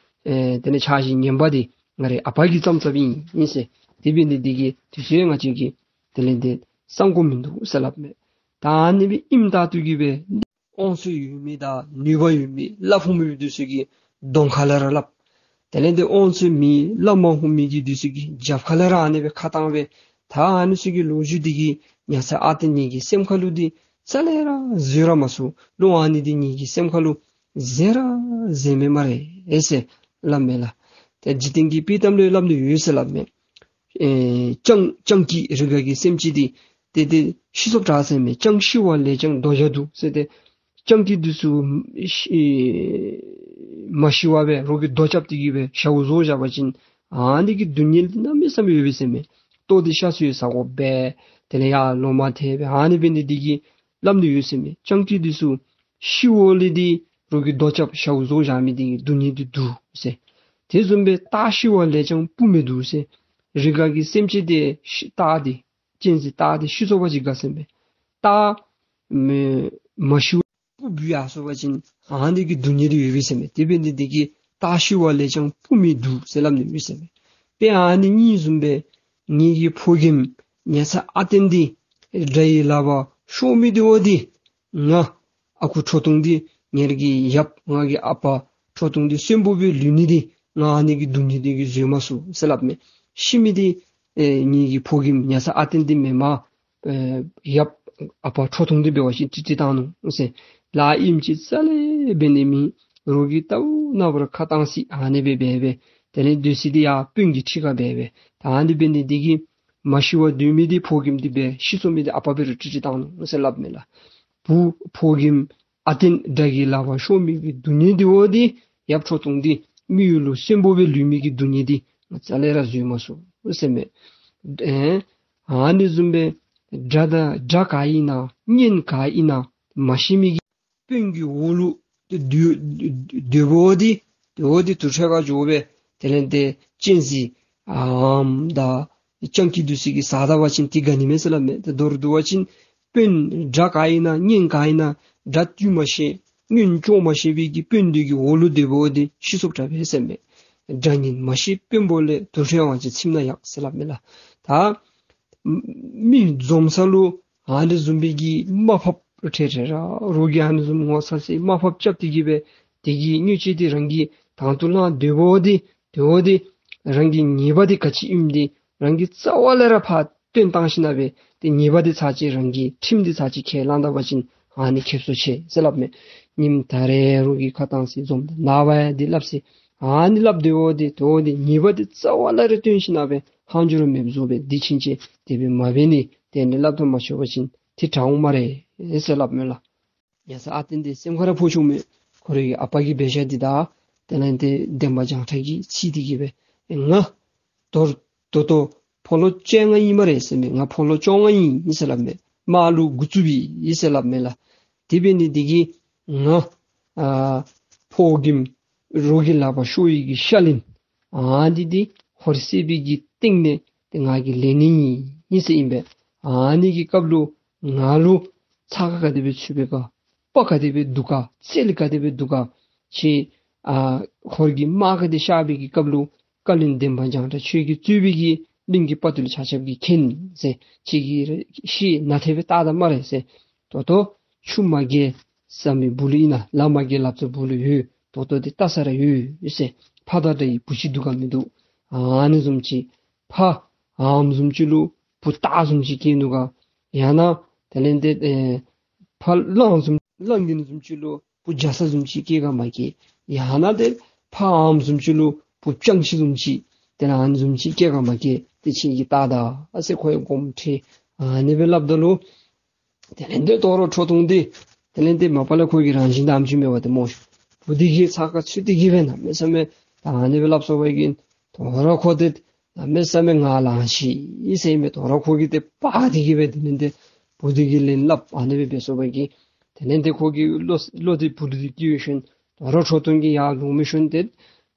ཨེ་དེ་ལས་ཆགས་གཞི་ངན་པ་འདི་ང་རའི་ཨ་པ་གི་རྩམ་རྩམ་ཨིན་ཨིན་ཟེར། དེ་འབད་ནི་འདི་གིས་དེ་ཚུ་ང་བཅས་ཀྱིས་དེ་ལས་ཏེ་བསམ་དགོཔ་མིན་འདུག་ཟེར་སླབ་མས། ད་ཨ་ནི་སྦེ་ཨིནམ་ད་ལྟོ་གི་སྦེ་དབང་ཚད་ཡོད་མི་དང་ནུས་པ་ཡོད་མི་བླ་ཕུག་མི་འདི་ཚུ་གིས་ གདོང་ཁ་ལས་ར་སླབ། དེ་ལས་དེ་དབང་ཚད་མེད་བླ་མ་ཧུ་མི་གི་དུས་སུ་གི་རྒྱབ་ཁ་ལས་ར་ཨ་ནི་སྦེ་ཁ་བཏང་སྦེ། ད་ཨ་ནི་ཚུ་གི་ལོ་རྒྱུས་འདི་གིས་ཉ་ཚ་ཨ་བརྟན་ངེ་གི་སེམས་ཁ་ལུ་འདི་རྩ་ལས་ར་བཟོད་ར་མ་ཚུགས། ལོ་ཨ་ནི་འདི་ངེ་གི་སེམས་ཁ་ལུ་བཟོད་ར་བཟོད་མི་སྨ་རེ་ཟེར་སླབ་མས་ལགས། ཏེ་འཇིག་རྟེན་གྱི་དཔྱེ་གཏམ་ལུ་སླབ་ནི་ཡོད་ཟེར་སླབ་མས། ཨེ་སྤྱང་སྤྱང་ཀི་རི་ག་གི་སེམས་ཅན་འདི་ཏེ་ཏེ་ཤི་སོཔ་དྲག་ཟེར་མས། སྤྱང་ཤི་བ་ལས་ཀྱང་གདོང་རྒྱ་འདུག་ཟེར། ཏེ་སྤྱང་ཀི་འདི་ཚུ་ཤི་མ་ཤི་བར་སྦེ་རོགས་ཀྱིས་རྡོ་རྐྱབ་སྟེ་གི་སྦེ་ཞཝ་བཟོ་བཞག་པ་ཅིན་ཨ་ནི་གི་སྡུག་བསྔལ་འདི་གནམ་མེད་ས་མེད་ཡོད་པས་ཟེར་མས། ལྟོ་འདི་ཤ་ཚུ་ཡང་ཟ་དགོ་པས། དེ་ལས་ཡར་ལོང་མ་ཐེག་པས། ཨ་ནི་འབད་ནི་འདི་གིས་སླབ་ནི་ཡོད་ཟེར་མས། སྤྱང་ཀི་འདི་ཚུ་ཤི་འོང་ལས་འདི་རོགས་ཀྱིས་རྡོ་རྐྱབ་ཞཝ་བཟོ་བཞག་མི་འདི་གི་སྡུག་བསྔལ་འདི་འདུག་ཟེར། དེ་བཟུམ་སྦེ་སྟག་ཤི་བ་ལས་ཀྱང་སྤུ་མེད་འདུག་ཟེར། རི་ག་གི་སེམས་ཅན་འདི་ཤི་སྟག་འདི་གཅན་གཟན་སྟག་འདི་ཤི་སོང་པ་ཅིན་དགའ་ཟེར་མས། སྟག་མེ་མ་ཤི་བར་སྤུ་བུད་ཡར་སོང་པ་ཅིན་ཨ་ནི་གི་སྡུག་བསྔལ་འདི་ཡོད་པས་ཟེར་མས། དེ་འབད་ནི་འདི་གིས་སྟག་ཤི་བ་ལས་ཀྱང་སྤུ་མེད་འདུག་ཟེར་སླབ་ནི་ཡོད་ཟེར་མས། དཔེ་ཨ་ནི་གཉིས་བཟུམ་སྦེ་ངེ་གི་ཕོ་རྒནམ་ཉ་ཚ་ཨ་བརྟན་འདི་དགྲ་ཡི་ལག་པར་ཤོར་མི་འདི་འོ་འདི་ང་ཨ་ཁུ་ཁྲོ་ཐུང་འདི་ངེ་གི་ཡབ་ང་གི་ཨ་པ་ཁྲོ་ཐུང་འདི་གསོན་པོ་སྦེ་ལུས་ནི་འདི་ང་ཨ་ནི་གི་སྡུག་བསྔལ་འདི་གིས་བཟོད་མ་ཚུགས་ཟེར་སླབ་མས། ཤི་མི་འདི་ཨེ་ངེ་གི་ཕོ་རྒནམ་ཉ་ཚ་ཨ་བརྟན་འདི་མེན་པར་ཨེ་ཡབ་ཨ་པ་ཁྲོ་ཐུང་འདི་འབད་བ་ཅིན་ཀྲིག་ཀྲི་བཏང་ནུག་ཟེར། ལཱ་ཨིནམ་ཅིག་རྩ་ལས་འབད་ནི་མེད། རོགས་ཀྱིས་ལྟ་བུ་ན་བུར་ཁ་བཏང་སྟེ་ཨ་ནི་སྦེ་འབད་སྦེ་དེ་ལས་སྡོད་ས་འདི་ཡར་དཔོན་གྱི་ཁྲི་ཁར་འབད་སྦེ། ད་ཨ་ནི་འབད་ནི་འདི་གིས་མ་ཤི་བར་སྡོད་མི་འདི་ཕོ་རྒནམ་འདི་སྦེ་ཤི་སོང་མི་འདི་ཨ་པ་སྦེ་ར་ཀྲིག་ཀྲི་བཏང་ནུག་ཟེར་སླབ་མས་ལགས། བུ་ཕོ་རྒནམ་ཨ་བརྟན་དགྲ་གི་ལག་པར་ཤོར་མི་གི་སྡུག་བསྔལ་འདི་འོ་འདི་ཡབ་ཁྲོ་ཐུང་འདི་མི་ཡུལ་ལུ་གསོན་པོ་སྦེ་ལུས་མི་གི་སྡུག་བསྔལ་འདི་རྩ་ལས་ར་བཟོད་མ་ཚུགས་ཟེར་མས། ཨེ་ཨ་ནི་བཟུམ་སྦེ་དགྲ་དང་དགྲ་ག་ཨིན་ན་གཉེན་ག་ཨིན་ན་མ་ཤེས་མི་གི་དཔོན་གྱི་འོག་ལུ་སྡོད་སྡོད་པ་འདི་འོ་འདི་དུར་ཁྲོད་ཁར་འགྱོ་སྦེ་དེ་ལས་ཏེ་གཅན་གཟན་ཨམ་དང་སྤྱང་ཀི་འདི་ཚུ་གིས་ཟ་ད་པ་ཅིན་འདི་དགའ་ནི་མས་ཟེར་སླབ་མས། ཏེ་མདོར་བསྡུ་བ་ཅིན་དཔོན་དགྲ་ག་ཨིན་ན་གཉེན་ག་ཨིན་ན་དགྲ་བཏུལ་མ་ཤེས་གཉེན་སྐྱོང་མ་ཤེས་པའི་གི་དཔོན་འདི་གི་འོག་ལུ་སྡོད་པ་འདི་ཤི་སོཔ་དྲག་པས་ཟེར་མས། དགྲ་གཉེན་མ་ཤེས་དཔོན་པོ་ལས། དུར་ཁྲོད་དབང་ཅན་ཚིམ་ན་ཡག་ཟེར་སླབ་མས་ལགས། ད་མི་འཛོམས་ས་ལུ་ཨ་ནི་བཟུམ་སྦེ་གི་དམའ་ཕབ་ཁྲེ་ཁྲེ་ར་རོགས་ཀྱིས་ཨ་ནི་བཟུམ་ངོ་ཚ་སི་དམའ་ཕབ་རྐྱབ་སྟེ་གི་སྦེ་དེ་གི་སྙིང་རྗེ་འདི་རང་གིས་དང་དུ་བླངས་སྡོད་པ་འདི་དེ་འོ་འདི་རང་གི་ཉེས་པ་འདི་ག་ཅི་ཨིནམ་འདི་རང་གིས་རྩ་བ་ལས་ར་ཕར་སྟོན་བཏང་ཞིན་ན་སྦེ་ཏེ་ཉེས་པ་འདི་ཚར་གཅིག་རང་གི་ཁྲིམས་འདི་ཚར་གཅིག་ཁས་བླངས་ད་པ་ཅིན་ཨ་ནི་ཁེབ་སང་ཆེ་ཟེར་སླབ་མས། ཉིནམ་ད་རེས་རོགས་ཀྱིས་ཁ་བཏང་སི་འཛོམས་ད་ནངས་པ་ཡང་འདི་སླབ་སི་ཨ་ནི་སླབ་སྡོད་པ་འདི་དེ་འོ་འདི་ཉེས་པ་འདི་རྩ་བ་ལས་ར་སྟོན་ཞིན་ན་སྦེ་ཧང་འགྱུར་མེདཔ་བཟོ་སྦེ་འདི་ཕྱིན་ཆད་དེ་སྦེ་མ་འབད་ནི། དེ་ནི་སླབ་ཐོ་མ་ཆོད་པ་ཅིན་ཏེ་དྲག་འོང་སྨ་རེ་ཟེར་སླབ་མས་ལགས། ཉ་ཚ་ཨ་བརྟན་འདི་སེམས་ཁར་ཕོག་བྱུང་མས། ཁོ་རའི་ཨ་པ་གི་འབད་བཞག་འདི་དང་དེ་ལས་ཏེ་འདན་མ་བྱང་ཁྲ་གིས་ཚིག་འདི་གིས་སྦེ་ང་ད་ད་ལྟོ་ཕོ་ལོ་བཅོ་ལྔ་ཨིན་སྨ་རེ་ཟེར་མས། ང་ཕོ་ལོ་བཅོ་ལྔ་ཨིན་ཟེར་སླབ་མས། མ་ལུ་དགུ་བཅུ་ཨིན་ཟེར་སླབ་མས་ལགས། དེ་འབད་ནི་འདི་གིས་ང་ཨ་ཕོ་རྒནམ་རོགས་ཀྱི་ལག་པར་ཤོར་བའི་གི་ཤ་ལན་ཨ་འདི་འདི་ཧོར་བསད་པའི་གི་སྟེང་ནས་ཏེ་ང་གིས་ལེན་ནི་ཨིན་ཟེར་ཨིན་པས། ཨ་ནི་གི་སྐབས་ལུ་ང་ལུ་ཚ་ཁ་ག་དེ་སྦེ་ཚུད་པས་ག། དཔའ་ག་དེ་སྦེ་འདུག་ག། རྩལ་ག་དེ་སྦེ་འདུག་ག། ཁྱེད་ཨ་ཧོར་གྱི་དམག་ག་དེ་གཤགས་པའི་གི་སྐབས་ལུ་བཀའ་བློན་འདན་མ་བྱང་ཁྲ་ཁྱོད་ཀྱིས་གཙོས་པའི་གི་གླིང་གི་དཔའ་རྟུལ་ཆ་ཁྱབ་ཀྱིས་མཁྱེན་ཟེར། ཁྱེད་ཀྱིས་ཤེས་ན་ཐེབས་སྦེ་བལྟ་ད་སྨ་རེ་ཟེར། ད་ལྟོ་ཆུ་མ་རྒལ་ཟམ་པའི་སྦུག་ལུ་ཨིན་ན་ལ་མ་རྒལ་ལབ་ཙེ་སྦུག་ལུ་ཡོད། ད་ལྟོ་འདི་བལྟ་ས་ར་ཡོད་ཟེར། ཕ་དང་འདྲ་བའི་བུ་ཅིག་འདུག་ག་མིན་འདུག། ཨ་ནི་བཟུམ་ཅིག་ཕ་འམ་བཟུམ་ཅིག་ལུ་བུ་སྟག་བཟུམ་ཅིག་སྐྱེས་ནུག་ག། ཡང་ན་དེ་ལས་ཏེ་ཨེ་ཕ་གླང་བཟུམ་གླང་གི་ནི་བཟུམ་ཅིག་ལུ་བུ་རྒྱ་ཚ་བཟུམ་ཅིག་སྐྱེས་ག་མ་སྐྱེས། ཡང་ན་ཏེ་ཕ་འམ་བཟུམ་ཅིག་ལུ་བུ་སྤྱང་ཀི་བཟུམ་ཅིག་དེ་ལས་ཨ་ནི་བཟུམ་ཅིག་སྐྱེས་ག་མ་སྐྱེས། ཏེ་ཁྱེད་ཀྱིས་བལྟ་ད་ཨ་ཟེར་ཁོ་ཡང་དགོངསམ་ཁྲེལ་ཨ་ནི་སྦེ་སླབ་ད་ལུ་དེ་ལས་ཏེ་དོ་རུང་ཁྲོ་ཐུང་འདི་དེ་ལས་ཏེ་མ་པ་ལས་ཁོ་གི་རང་བཞིན་དང་ཨམ་ཅིག་མེད་པ་ཏེ་སྨོ། བུ་འདི་གིས་ཚ་ཁ་ཚུད་དེ་གི་སྦེ་གནམ་མེད་ས་མེད་ད་ཨ་ནི་སྦེ་སླབ་སོང་བའི་གི་དོ་རུང་ཁོ་འདི་གནམ་མེད་ས་མེད་ངར་ལངས་ཅི་ཟེར་མས། དོ་རུང་ཁོ་གིས་ཏེ་དཔའ་དེ་གི་སྦེ་དེ་ལས་ཏེ་བུ་འདི་གི་ལན་སླབ་ཨ་ནི་སྦེ་འབད་སོང་བའི་གི་དེ་ལས་ཏེ་ཁོ་གི་བློ་བློ་འདི་བུ་འདི་སྐྱེས་ཞིནམ་དོ་རུང་ཁྲོ་ཐུང་གིས་ཡར་ལོང་མི་ཞིནམ་ཏེ་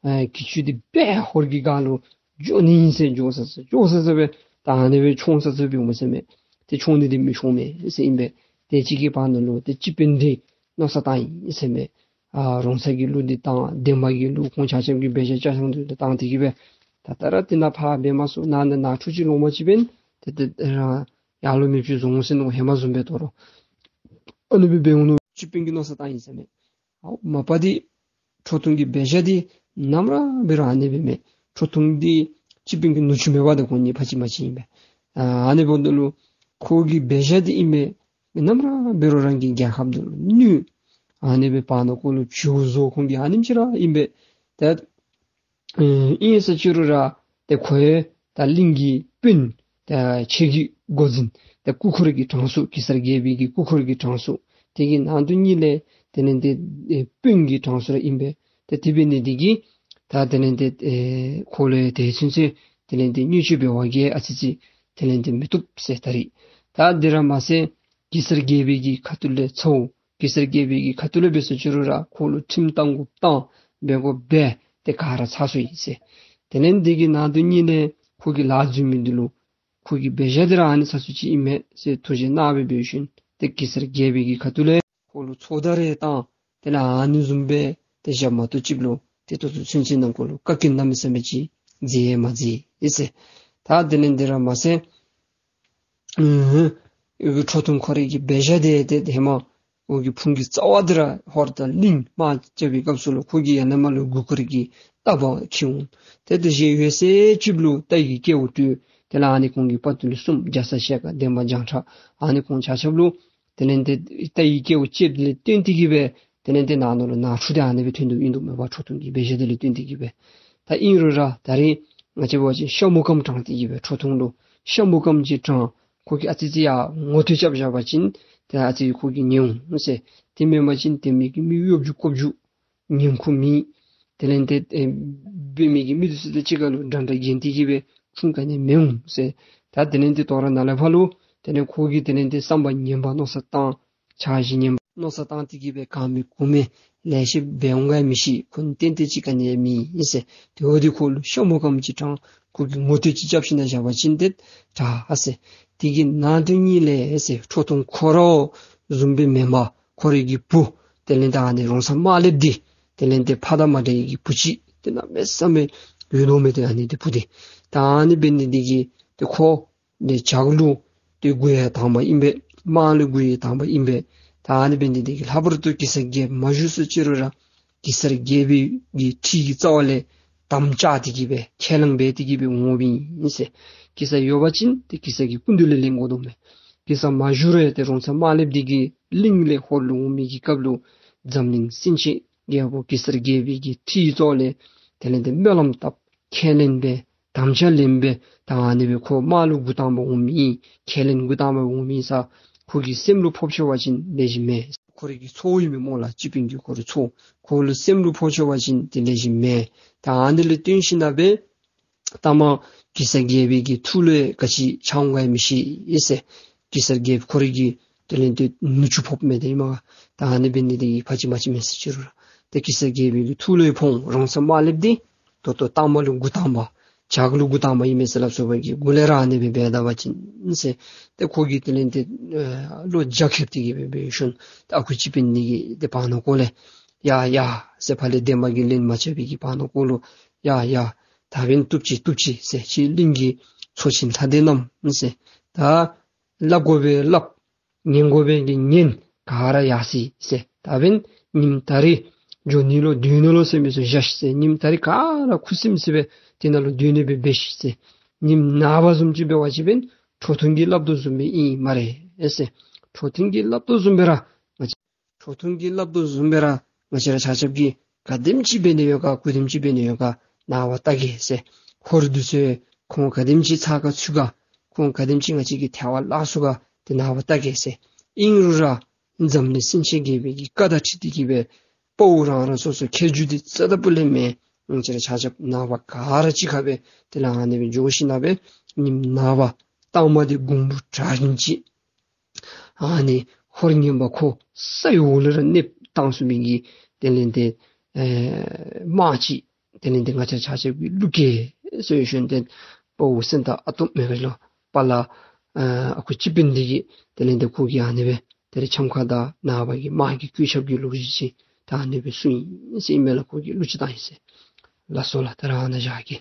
ཨེ་གྱི་ཅུང་འདི་སྦེ་ཧོར་གྱི་སྒར་ལུ་འགྱོ་ནི་ཨིན་ཟེར། འགྱོ་ས་ས་འགྱོ་ས་ས་སྦེ་ད་ཨ་ནི་སྦེ་མཆོང་ས་ས་སྦེ་འོང་མས་ཟེར་མས། ཏེ་མཆོང་ནི་འདི་མི་མཆོང་མས་ཟེར་ཨིན་པས། དེ་ཅིག་གི་བར་ན་ལུ་ཏེ་སྤྱི་དཔོན་འདི་མནོ་བསམ་བཏང་ཡི་ཟེར་མས། ཨ་རོང་ཚ་གི་ལུགས་འདི་དང་འདན་མ་གི་ལུགས་ཁོང་ཆ་ཁྱབ་ཀྱི་འབད་བཞག་ཅ་ཆུང་འདི་བཏང་དེ་གི་སྦེ་ད་ད་ར་དེ་ནང་ཕར་འབད་མ་ཚུགས། ནང་ན་ནང་འཁྲུག་ཅིག་ལོང་མ་ཅིག་འབད་ཏེ་ཏེ་རང་ཡར་ལོང་མེདཔ་ཅིག་བཟོ་འོང་ཟེར་མནོ། ཧེ་མ་བཟུམ་སྦེ་དོ་རུང་ཨ་ནི་སྦེ་འབད་འོང་མནོ་སྤྱི་དཔོན་གྱིས་མནོ་བསམ་བཏང་ཡི་ཟེར་མས། ཨའུ་མ་པ་འདི་ ཁྲོ་ཐུང་གི་འབད་བཞག་འདི་ནམ་ར་འབད་རུང་ཨ་ནི་སྦེ་མས། ཁྲོ་ཐུང་འདི་སྤྱི་དཔོན་གྱི་ནུ་གཅུང་མེན་པ་ད་ཁོང་གཉིས་ཕ་གཅིག་མ་གཅིག་ཨིན་པས། ཨ་ཨ་ནི་འབདཝ་ད་ལུ་ཁོ་གི་འབད་བཞག་འདི་ཨིན་པས། ནམ་ར་འབད་རུང་རང་གི་རྒྱལ་ཁབ་འདི་ལུ་གནོད། ཨ་ནི་སྦེ་བར་ན་ཁོ་ལུ་བྱོག་བཟོ་ཁོང་གི་ཨ་ནེམ་ཅིག་ར་ཨིན་པས། ད་ཨེ་ཨིན་ཟེར་ཅི་རུང་ར་ཏེ་ཁོ་ཡང་ད་གླིང་གི་དཔོན་ད་ཆེ་གི་འགོ་འཛིན་ད་སྐུ་འཁོར་གྱི་གྲངས་སུ་གེ་སར་རྒྱལ་པོའི་གི་སྐུ་འཁོར་གྱི་གྲངས་སུ་དེ་གི་ནང་དུ་གཉིས་ལས་དེ་ལས་ཏེ་ཨེ་དཔོན་གྱི་གྲངས་སུ་ར་ཨིན་པས། ཏེ་དེ་འབད་ནི་དེ་གིས་ད་དེ་ལས་ཏེ་ཨེ་ཁོ་ལུ་ཡང་དེ་ཚུན་ཚོད་དེ་ལས་ཏེ་གནོད་སྐྱེལ་འབད་བ་གིས་ཨ་ཙི་ཅིག་དེ་ལས་ཏེ་མི་བཏུབ་ཟེར་ད་རེས། ད་དེ་ར་མ་ཚད་གེ་སར་རྒྱལ་པོའི་གི་ཁ་ཐུག་ལས་ཚ་བོ་གེ་སར་རྒྱལ་པོའི་གི་ཁ་ཐུག་ལས་འབད་ཟེར་ཅི་རུང་ར་ཁོ་ལུ་ཁྲིམས་བཏང་དགོཔ་བཏང་འབད་དགོཔ་འབད་ཏེ་ག་ར་ཚར་སོ་ཡི་ཟེར། དེ་ལས་དེ་གི་ནང་དུ་གཉིས་ལས་ཁོ་གིས་ལཱ་འཛོལ་མི་འདི་ལུ་ཁོ་གི་འབད་བཞག་འདི་ར་ཨ་ནི་ཚ་སུ་ཅིག་ཨིན་མས་ཟེར་ཐུགས་བཞེད་གནང་སྦེ་འབད་ཞིནམ་ཏེ་གེ་སར་རྒྱལ་པོའི་གི་ཁ་ཐུག་ལས་ཁོ་ལུ་ཚོགས་བརྡ་རེ་བཏང་། དེ་ལས་ཨ་ནི་བཟུམ་སྦེ་ཏེ་ཞག་མ་ཐོབ་ཅིག་ལུ་ཏེ་ད་ལྟོ་ཚུན་ཚོད་ནང་འཁོད་ལུ་བཀའ་བཀྱོན་གནམ་མེད་ས་མེད་ཅིག་མཛད་མ་མཛད་ཡི་ཟེར། ད་དེ་ལས་དེ་ར་མ་ཚད་ཨུམ་ཁྲོ་ཐུང་ཁོ་རའི་གི་འབད་བཞག་འདི་ཏེ་ཧེ་མ་ཁོ་གི་ཕུང་གི་རྩ་བ་འདི་ར་ཧོར་དང་གླིང་དམག་རྐྱབ་པའི་སྐབས་སུ་ལུ་ཁོ་གིས་ཡར་ལས་མར་ལུ་མགུ་སྐོར་གྱི་རྟ་བབས་འཁྱིད་འོང་། ཏེ་དེ་བཞིན་ཡོད་ཚད་ཅིག་ལུ་རྟ་ཡི་སྐལ་བ་སྤྲོད། དེ་ལས་ཨ་ནི་ཁོང་གི་དཔའ་བརྟུལ་གསུམ་རྒྱ་ཚ་ཞལ་དཀར་འདན་མ་བྱང་ཁྲ་ཨ་ནི་ཁོང་ཆ་ཁྱབ་ལུ་དེ་ལས་ཏེ་རྟ་ཡི་སྐལ་བ་བཅདཔ་ལས་བརྟེན་ཏེ་གིས་སྦེ་དེ་ལས་ཏེ་ནང་ན་ལུ་ནང་འཁྲུག་འདི་ཨ་ནི་སྦེ་ཐོན་དོ་ཨིན་དོ་མས་པ། ཁྲོ་ཐུང་གི་འབད་བཞག་འདི་ལས་བརྟེན་ཏེ་གིས་སྦེ། ད་ཨིན་རུང་ར་ད་རེས་ང་བཅས་འབད་བ་ཅིན་ཤ་མུ་གམ་དྲངས་ཏེ་གིས་སྦེ་ཁྲོ་ཐུང་ལུ་ཤ་མུ་གམ་ཅིག་དྲངས། ཁོ་གིས་ཨ་ཙི་ཅིག་ཡར་ངོ་བསྟོད་རྐྱབ་བཞག་པ་ཅིན་ཏེ་ཨ་ཙི་ཁོ་གིས་ཉན་འོང་ཟེར། དེ་མེན་པ་ཅིན་དེ་མི་གི་མི་གཡོ་སྒྱུ་ཀོ་སྒྱུ་ཉན་ཁོ་མེད། དེ་ལས་ཏེ་ཨེ་འབད་མི་གི་མི་འདི་ཚུ་དང་གཅིག་ཁར་ལུ་འདྲན་འདྲ་བརྒྱན་ཏེ་གིས་སྦེ་འཁྲུངས་ག་ནི་མི་འོང་ཟེར། ད་དེ་ལས་ཏེ་དོ་རུང་ནཱ་ལས་ཕར་ལུ་དེ་ལས་ཁོ་གིས་དེ་ལས་ཏེ་བསམ་པ་ངན་པ་མནོ་བསམ་བཏང་། འཆར་གཞི་ངན་པ་མནོ་བསམ་བཏང་སྟེ་གིས་སྦེ་གང་མེད་གོ་མེད་ལེ་ཤ་འབད་འོང་ག་མི་ཤེས། ཁོ་ནི་ཏན་ཏན་ཅིག་ག་ནི་ཡང་མེད་ཟེར། དེ་འབདཝ་ད་ཁོ་ལུ་ཤ་མུ་གམ་ཅིག་དྲངས། ཁོ་གིས་ངོ་བསྟོད་ཅིག་རྐྱབ་ཞིནམ་ལས་བཞག་པ་ཅིན་ཏེ་དྲག་ཟེར། དེ་གི་ནང་དོན་གཉིས་ལས་ཟེར་ཁྲོ་ཐུང་ཁོ་ར་བཟུམ་སྦེ་མེན་པར་ཁོ་རའི་གི་བུ་དེ་ལས་ཏེ་ཨ་ནི་རོང་ཚ་དམར་ལེབ་འདི་དེ་ལས་ཏེ་ཕ་དང་མ་འདྲ་བའི་གི་བུ་ཅིག་ཏེ་གནམ་མེད་ས་མེད་ཡོད་དོ་མས། ཏེ་ཨ་ནི་འདི་བུ་འདི་ད་ཨ་ནི་འབད་ནི་འདི་གིས་ཏེ་ཁོ་ཏེ་ཇག་ལུ་ཏེ་མགུ་ཡང་དྭངས་པ་ཨིན་པས། དམག་ལུ་མགུ་ཡང་དྭངས་པ་ཨིན་པས། ད་ཨ་ནི་འབད་ནི་འདི་གིས་ལྷག་པར་དུ་གེ་སར་རྒྱལཔོ་མ་བཞུགས་ཟེར་ཅི་རུང་ར་གེ་སར་རྒྱལ་པོའི་གི་ཁྲི་གི་རྩ་བ་ལས་དམ་བཅའ་སྟེ་གིས་སྦེ་ཁས་བླངས་འབད་དེ་གིས་སྦེ་འོང་མི་ཨིན་ཟེར། གེ་སར་ཡོད་པ་ཅིན་ཏེ་གེ་སར་གྱི་སྐུ་མདུན་ལས་ལེན་དགོ་དོ་མས། གེ་སར་མ་བཞུགས་རུང་ཏེ་རོང་ཚ་དམར་ལེབ་འདི་གིས་གླིང་ལས་ཧོར་ལུ་འོང་མི་གི་སྐབས་ལུ་འཛམ་གླིང་སེང་ཆེན་རྒྱལ་པོ་གེ་སར་རྒྱལ་པོའི་གི་ཁྲི་གི་རྩ་བ་ལས་དེ་ལས་ཏེ་སྨོན་ལམ་བཏབ། ཁས་ལེན་འབད། དམ་བཅའ་ལེན་འབད། ད་ཨ་ནི་སྦེ་ཁོ་དམག་ལུ་མགུ་དྭངས་པ་འོང་མི་ཨིན། ཁས་ལེན་མགུ་དྭངས་པ་འོང་མི་ཨིན་ས། ཁོ་གི་སེམས་ལུ་ཕོག་ཆེ་བ་ཅིན་ལེགས་ཤོམ་མེད། ཁོ་རའི་གི་ཚ་བོ་ཨིན་མས་སྨོ་ལགས། སྤྱི་དཔོན་གྱི་ཁོ་རའི་ཚ་བོ། ཁོ་ལུ་སེམས་ལུ་ཕོག་ཆེ་བ་ཅིན་ཏེ་ལེགས་ཤོམ་མེད། ད་ཨ་ནི་ལས་བརྟེན་ཞིནམ་ལས་སྦེ་ད་མ་གེ་སར་རྒྱལ་པོའི་གི་ཐུགས་ལུ་ག་ཅི་འཆར་འོང་ག་མི་ཤེས་ཟེར། གེ་སར་རྒྱལཔོ་ཁོ་རའི་གི་དེ་ལས་ཏེ་ནུ་གཅུང་ཕོགཔ་མས་ཏེ་ཨིན་མས། ད་ཨ་ནི་འབད་ནི་འདི་གིས་ཕ་ཅིག་མ་ཅིག་མེན་ཟེར་ཅི་རུང་ར་ཏེ་གེ་སར་རྒྱལ་པོའི་གི་ཐུགས་ལུ་ཕོག་འོང་། རོང་ཚ་དམར་ལེབ་འདི་ད་ལྟོ་དམག་ལུ་མགུ་དྭངས་པ་ཇག་ལུ་མགུ་དྭངས་པ་ཨིན་མས་ཟེར་སླབ་སོང་བའི་གི་གུ་ལས་ར་ཨ་ནི་སྦེ་འབད་ད་པ་ཅིན་ཟེར། ཏེ་ཁོ་གིས་དེ་ལས་ཏེ་ཨེ་བློ་རྒྱ་ཁེབས་ཏེ་གིས་སྦེ་འབད་ཞིནམ་ད་ཨ་ཁུ་སྤྱི་དཔོན་འདི་གིས་ཏེ་བར་ན་ཁོ་ལས་ཡ་ཡ་ཟེར་ཕར་ལས་འདན་མ་གིས་ལན་མ་རྐྱབ་པའི་གི་བར་ན་ཁོ་ལུ་ཡ་ཡ་ད་འབདན་བཏུབ་ཅི་བཏུབ་ཅི་ཟེར། ཁྱེད་གླིང་གི་ཚོ་ཆེན་ལྷ་སྡེ་རྣམས་ཟེར། ད་སླབ་དགོ་པས་སླབ། ཉན་དགོ་པས་ཀྱི་ཉན། ག་ར་ཡར་སོང་ཡི་ཟེར། ད་འབདན་ཉིནམ་ད་རིས་འགྱོ་ནི་ལུ་སྡོད་ནི་ལུ་ཟེར་མི་ཚུ་བཞག་ཤིག་ཟེར། ཉིནམ་ད་རིས་ག་ར་ཁུ་སིམ་སི་སྦེ་དེ་ནང་ལུ་སྡོད་ནི་སྦེ་འབད་ཤིག་ཟེར། ཉིནམ་ནངས་པ་བཟུམ་ཅིག་འབད་བ་ཅིན་འབདན་ཁྲོ་ཐུང་གིས་སླབ་དོ་བཟུམ་སྦེ་ཨིན་སྨ་རེ་ཟེར། ཁྲོ་ཐུང་གིས་སླབ་དོ་བཟུམ་སྦེ་ར་ང་བཅས་ཁྲོ་ཐུང་གིས་སླབ་དོ་བཟུམ་སྦེ་ར་ང་བཅས་ར་ཆ་ཁྱབ་ཀྱིས་ག་དེམ་ཅིག་འབད་ནི་ཡོད་ག་ག་དེམ་ཅིག་འབད་ནི་ཡོད་ག་ནངས་པ་བལྟ་གེ་ཟེར། ཧོར་འདི་ཚུ་ཁོང་ག་དེམ་ཅིག་ཚ་ག་ཚུད་ག་ཁོང་ག་དེམ་ཅིག་ང་བཅས་ཀྱིས་ཐལ་བར་བརླག་ཚུགས་ག་ཏེ་ནངས་པ་བལྟ་གེ་ཟེར། ཨིན་རུང་ར་འཛམ་གླིང་སེང་ཆེན་རྒྱལ་པོའི་གི་བཀའ་དང་འཁྲིལ་ཏེ་གིས་སྦེ་དཔའ་བོ་རང་རང་སོ་སོ་ཁྱད་འགྱུར་འདི་རྩ་དང་སྤུ་ལས་མེད། ང་བཅས་ར་ཆ་ཁྱབ་ནངས་པ་ག་ར་གཅིག་ཁར་སྦེ་དེ་ལས་ཨ་ནི་སྦེ་འགྱོ་ཞིནམ་ལས་སྦེ་ཉིནམ་ནངས་པ་ལྟག་མ་འདི་དགུང་འབུ་དྲག་ཅིག་ཨ་ནི་ཧོར་ངན་པ་ཁོ་ས་ཡི་འོག་ལུ་ར་མནན་བཏང་ཚུགས་མི་གི་དེ་ལས་ཏེ་ཨེ་དམག་ཅིག་དེ་ལས་ཏེ་ང་བཅས་ཆ་ཁྱབ་ཀྱིས་བླུག་གེ་ཟེར་ཞིནམ་ཏེ་དཔའ་བོ་སེང་སྟག་ཨ་དོམ་མེ་རི་ལོ་པ་ལ་ཨ་ཨ་ཁུ་སྤྱི་དཔོན་འདི་གིས་དེ་ལས་ཏེ་ཁོ་གིས་ཨ་ནི་སྦེ་དེ་ལས་འཆམ་ཁ་དང་ནངས་པ་གི་དམག་གི་བཀོད་ཁྱབ་ཀྱི་ལོ་རྒྱུས་ཅིག་ད་ཨ་ནི་སྦེ་གསུངས་ཡི་ཟེར་ཨིན་མས་ལགས། ཁོ་གིས་གླུ་ཅིག་བཏང་ཡི་ཟེར། ལགས་སོ་ལགས། ད་རེས་ཨ་ནཱ་བཞག་གེ།